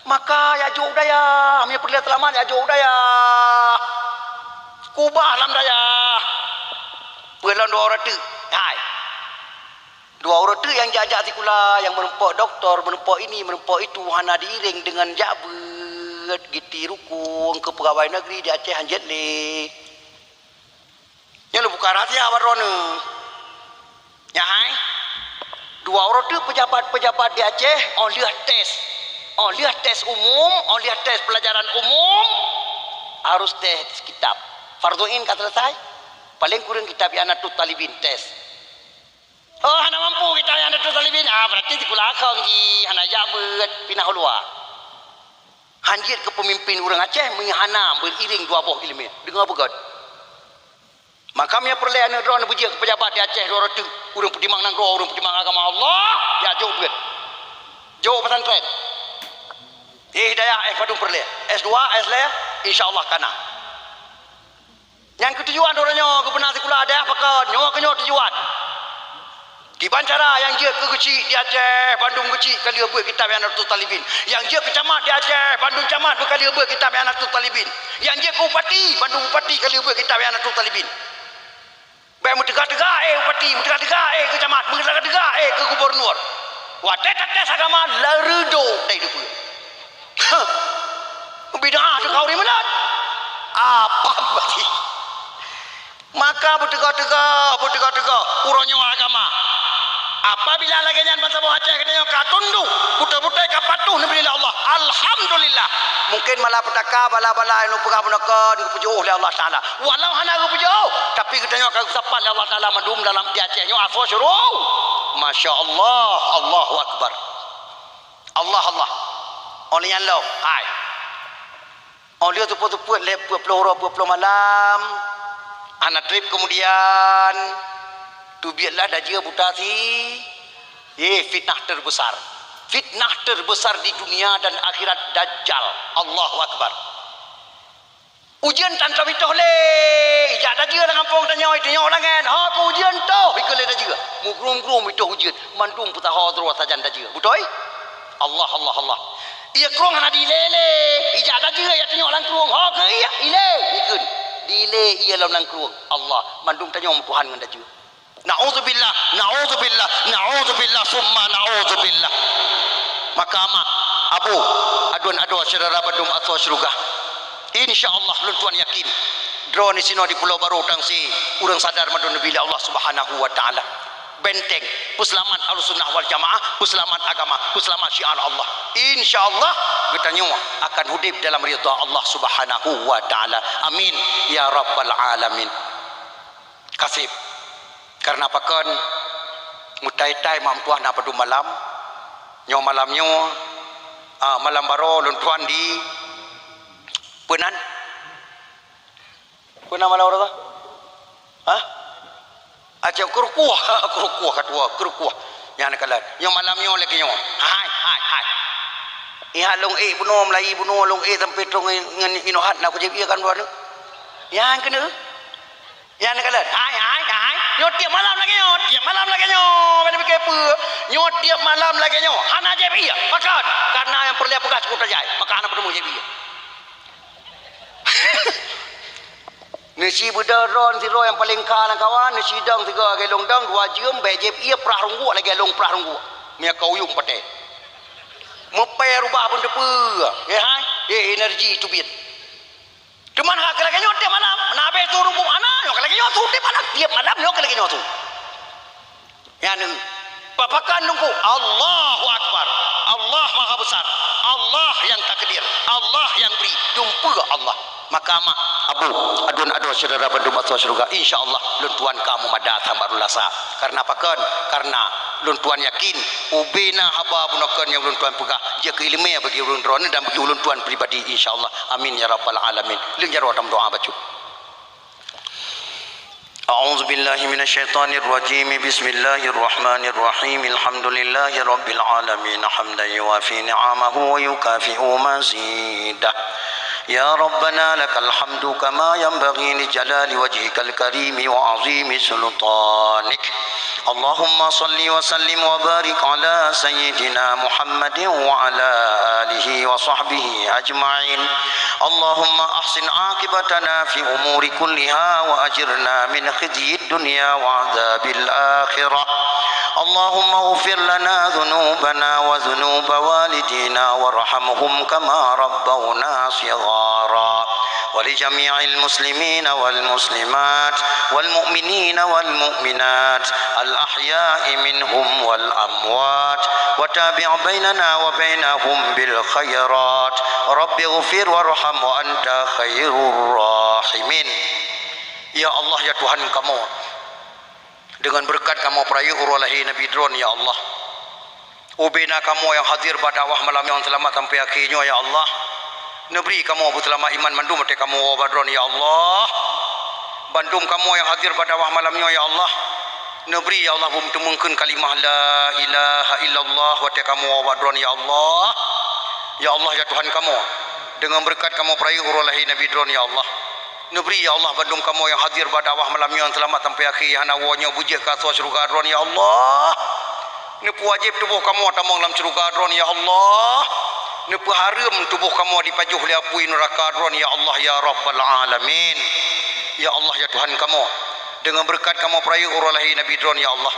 Maka jak jok u dayah, meunyoe peureulèe seulamat jak jok u dayah. Kubah lam dayah. Peue lom dua uroe teuk. Hai. Dua uroe teuk nyang jak-jak sikula, nyang meureumpok doktor, meureumpok ini, meureumpok itu, hana diiréng deungon jak beuet, geutiek rukong keu peugawai negeri di Aceh hanjeuet lé. Nyoe lôn buka rahsia bak droeneuh. Nyan hai, dua uroe teuk peujabat-peujabat di Aceh, óh lheueh tes. Óh lheueh tes umum, óh lheueh tes peulajaran umum, harus tes kitab. Fardhu Ain ka selesai, paleng kureueng kitab I'anatut Thalibin tes. Oh, hana mampu kitab I'anatut Thalibin, ah, berarti sikula akhong jih, hana jak beuet, pinah u luwa. Hanjeuet keu peumimpin ureueng Aceh meunyoe hana meuiréng dua boh ileumèe. Deungoe beugöt. Maka meunyoe peureulèe aneuk droeneuh beujeuet keu peujabat di Aceh dua uroe teuk, ureueng peutimang nanggroe, ureueng peutimang agama Allah, ya jok beuet. Jok pesantren. Eh, hidayah, eh, padum peureulèe. S dua, S lhèe, insya Allah ka na. Nyang keu tujuan droeneuh nyoe geupeuna sikula dayah pakon, nyoe keuh nyoe tujuan. Kiban cara nyang jeuet keu geuchik di Aceh, bandum geuchik ka lheueh beuet kitab I'anatut Thalibin. Nyang jeuet keu camat di Aceh, bandum camat beuka lheueh beuet kitab I'anatut Thalibin. Nyang jeuet keu bupati, bandum bupati ka lheueh beuet kitab I'anatut Thalibin. Bèk meuteuga-teuga, eh, bupati, meuteuga-teuga, eh, keu camat, meuteuga-teuga, eh, keu gubunur. Watèe tates agama, leureudôk tai deupeue. Bid'ah teuka ureuëng meunan. Apa berarti? Maka beuteuga-teuga, beuteuga-teuga uroe nyoe agama. Apabila lagée nyan bansa boh Aceh geutanyoe ka tunduk, beutôi-beutôi ka patuh neubri lé Allah, alhamdulillah. Mungkin malapetaka bala-bala nyang peugah beuneukon geupeujeuôh lé Allah Taala. Walau hana geupeujeuôh, tapi geutanyoe ka geusapat lé Allah Taala mandum dalam di Aceh nyoe asoe syeuruga. Masya Allah, Allahu Akbar. Allah, Allah. Oleh nyan lom, hai. Óh lheueh teupeu-teupeu lhée peuet ploh uroe peuet ploh malam, hana treb keumudian, teubiet lah dajeu buta si, eh, fitnah terbesar. Fitnah terbesar di dunia dan akhirat, Dajjal. Allahu Akbar. Ujeuen tan tamitoh lé. Ijak dajeu lam gampông tanyoe, itunyok langét. Ho keu ujeuen toh, ikeu lé dajeu. Mugrum-grum itoh ujeuen, mandum peusaho droe sajan dajeu. Beutôi? Allah, Allah, Allah. Ie krueng hana dilé lé. Ijak dajeu, ijak tunyok lam krueng. Ho keu ie, ilé, ikheun. Dilé ie lom lam krueng. Allah, mandum tanyoe meutuhan ngon dajeu. Naudzubillah, naudzubillah, naudzubillah, summa naudzubillah. Maka mak, abu, aduen adoe syedara bandum asoe syeuruga. Insya Allah, lôn tuan yakin, droeneuh sinoe di Pulo Baro Tangsi, ureuëng sadar mandum neubri lé Allah Subhanahu wa Taala. Benteng peuseulamat Ahlussunnah wal Jamaah, peuseulamat agama, peuseulamat syiar Allah. Insya Allah, geutanyoe akan udeb dalam ridha Allah Subhanahu wa Taala. Amin ya rabbal alamin. Kaseb. Kareuna pakon, meutai-tai mak meutuah na padum malam. Nyoe malam nyoe, ah, malam baroe lôn tuan di peunan. Peunan malam baroe? Hah? Aceh Keurukuh, Keurukuh ka tuwoe, Keurukuh. Nyan kalon. Nyoe malam nyoe lagée nyoe. Hai, hai, hai. Iha lôn ék bunoe, meulayi bunoe, lôn ék sampai trok ngon, ngon inohat na kujép ie kan bunoe. Nyan keuneuk. Nyan kalon, hai, hai, hai. Nyoe tiep malam lagée nyoe, tiep malam lagée nyoe. Bèk neupike peue. Nyoe tiep malam lagée nyoe. Hana jép ie. Pakon? Kareuna nyang peureulée peugah cukup tajai. Maka hana peuteumé jép ie. Neusi beudôh droeneuh sidroe nyang paleng kha lam kawan, neusi dong sigoe lagée lôn dong, dua jeuem, bèk jép ie prah rungguk lagée lôn prah rungguk. Meunyo ka uyueng patéh. Meupée rubah pun teupeue. Eh, hai. Eh, energi teubiet. Teuma ka lagée nyoe tiep malam, na abéh su ruku hana, nyoe ka lagée nyoe su tiep malam, tiep malam nyoe ka lagée nyoe su. Nyan, eh, bak pakon Teungku, Allahu Akbar, Allah Maha Besar, Allah nyang takdir, Allah nyang bri, dumpeue Allah. Maka mak, abu, aduen adoe syedara bandum asoe syeuruga, insya Allah lôn tuan ka meumada sang bak rulasa. Kareuna pakon? Kareuna lôn tuan yakin, ubena haba bunoe kon nyang lôn tuan peugah, jeuet keu iéleumé bagi ureuëng droeneuh dan bagi ulôn tuan pribadi, insya Allah. Amin ya rabbal alamin. Lheueh jaroe tameudoa bacut. أعوذ بالله من الشيطان الرجيم. بسم الله الرحمن الرحيم. الحمد لله رب العالمين، حمدا يوافي نعمه ويكافئ مزيده. يا ربنا لك الحمد كما ينبغي لجلال وجهك الكريم وعظيم سلطانك. اللهم صل وسلم وبارك على سيدنا محمد وعلى آله وصحبه أجمعين. اللهم أحسن عاقبتنا في أمور كلها وأجرنا من خزي الدنيا وعذاب الآخرة. اللهم اغفر لنا ذنوبنا وذنوب والدينا وارحمهم كما ربونا صغارا. ولجميع المسلمين والمسلمات والمؤمنين والمؤمنات الأحياء منهم والأموات، وتابع بيننا وبينهم بالخيرات. رب اغفر وارحم وأنت خير الراحمين. Ya Allah, ya Tuhan kamoe, deungon beureukat kamoe peurayeuk uroe lahé Nabi Droen, ya Allah. Ubena kamoe nyang hadir bak dakwah malam nyoe seulamat sampai akhé nyoe, ya Allah. Neubri kamoe beuseulamat iman mandum watée kamoe woe bak Droen, ya Allah. Bandum kamoe nyang hadir bak dakwah malam nyoe, ya Allah. Neubri, ya Allah, beumeuteumongkeun kalimah la ilaha illallah watée kamoe woe bak Droen, ya Allah. Ya Allah, ya Tuhan kamoe, deungon beureukat kamoe peurayeuk uroe lahé Nabi Droen, ya Allah. Neubri, ya Allah, bandum kamoe nyang hadir bak dakwah malam nyoe seulamat sampai akhé, hana woe nyoe beujeuet keu asoe syeuruga Droen, ya Allah. Neupeuwajéb tuboh kamoe tamong lam syeuruga Droen, ya Allah. Neupeuhareuem tuboh kamoe jipajoh lé apui neuraka Droen, ya Allah, ya Rabbal Alamin. Ya Allah, ya Tuhan kamoe, deungon beureukat kamoe peurayeuk uroe lahé Nabi Droen, ya Allah.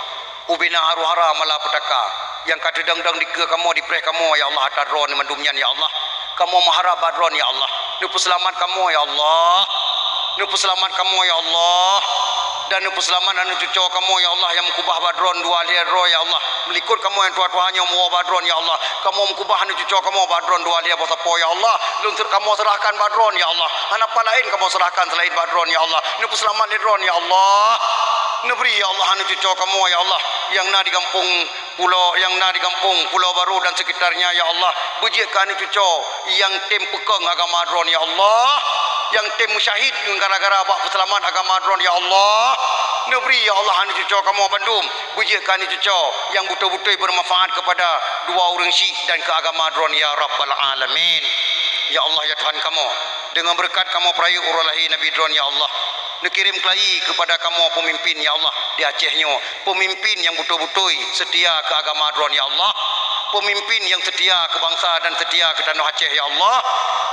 Ubena haru-hara malapetaka nyang ka teudong-dong dikeue kamoe, dipreh kamoe, ya Allah, atra Droen mandum nyan, ya Allah. Kamoe meuharab bak Droeneuh, ya Allah. Neupeuseulamat kamoe, ya Allah. Neupeuseulamat kamoe, ya Allah. Dan neupeuseulamat aneuk cucoe kamoe, ya Allah, nyang meukeubah bak Droeneuh dua lhèe droe, ya Allah. Meulikot kamoe nyang tuha-tuha nyoe meuwoe bak Droeneuh, ya Allah. Kamoe meukeubah aneuk cucoe kamoe bak Droeneuh dua lhèe boh sapo, ya Allah. Lôn seurah, kamoe seurahkan bak Droeneuh, ya Allah. Hana pat laén kamoe seurahkan seulaén bak Droeneuh, ya Allah. Neupeuseulamat lé Droeneuh, ya Allah. Neubri, ya Allah, aneuk cucoe kamoe, ya Allah, nyang na di gampông Pulo nyang na di gampông Pulo Baru dan sekitarnya, ya Allah, beujeuet keu aneuk cucoe nyang tem peukong agama Droeneuh, ya Allah, nyang tem meusyahid gara-gara bak peuseulamat agama Droeneuh, ya Allah. Neubri, ya Allah, aneuk cucoe kamoe bandum beujeuet keu aneuk cucoe nyang beutôi-beutôi beumanfaat keupada dua ureuëng syik dan keu agama Droeneuh, ya Rabbal Alamin. Ya Allah, ya Tuhan kamoe, deungon beureukat kamoe peurayeuk uroe lahé Nabi Droeneuh, ya Allah, neukirém keulayi keupada kamoe peumimpin, ya Allah, di Aceh nyoe. Peumimpin nyang beutôi-beutôi seutia keu agama Droeneuh, ya Allah. Peumimpin nyang seutia keu bansa dan seutia keu tanoh Aceh, ya Allah.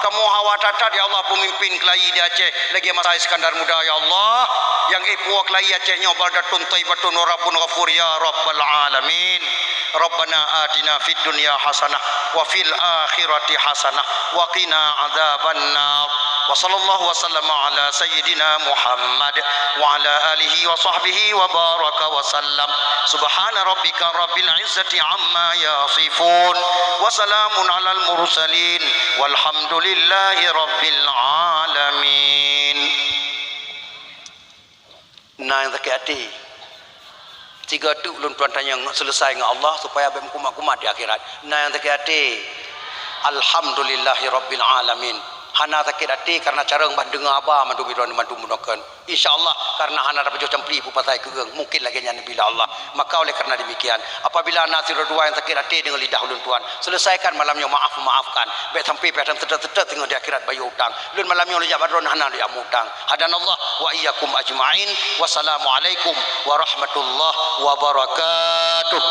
Kamoe hawa that-that, ya Allah, peumimpin keulayi di Aceh lagèe masa Iskandar Muda, ya Allah. Nyang éh puwoe keulayi Aceh nyoe baldatun thaibatun wa rabbun ghafur, ya Rabbal Alamin. Rabbana atina fid dunya hasanah wa fil akhirati hasanah wa qina adzabannar. Wa sallallahu wa sallama ala sayyidina Muhammad wa ala alihi wa sahbihi wa baraka wa sallam. Subhana rabbika rabbil izzati amma yasifun. Wa salamun alal mursalin. Walhamdulillahi rabbil alamin. Na nyang sakét até. Sigoe teuk ulôn tuan tanyong seuleusai ngon Allah supaya bèk meukumat-kumat di akhirat. Na nyang sakét até. Alhamdulillahi rabbil alamin. Hana sakét até kareuna carông ban deungö haba mandum droeneuh mandum meunokeuen. Insya Allah, kareuna hana tapajoh campli peue pasai keueung, mungkin lagèe nyan bila Allah. Maka oleh karena demikian, apabila na sidroe dua nyang sakét até deungon lidah ulôn tuan, seuleusaikan malam nyoe, maaf-maafkan. Bèk sampai pih seutôt-seutôt teungoh di akhirat bayeue utang. Lôn malam nyoe lôn jak bak droeneuh hana lôn jak meu-utang. Hadanallah wa iyyakum ajma'in. Wassalamualaikum warahmatullahi wabarakatuh.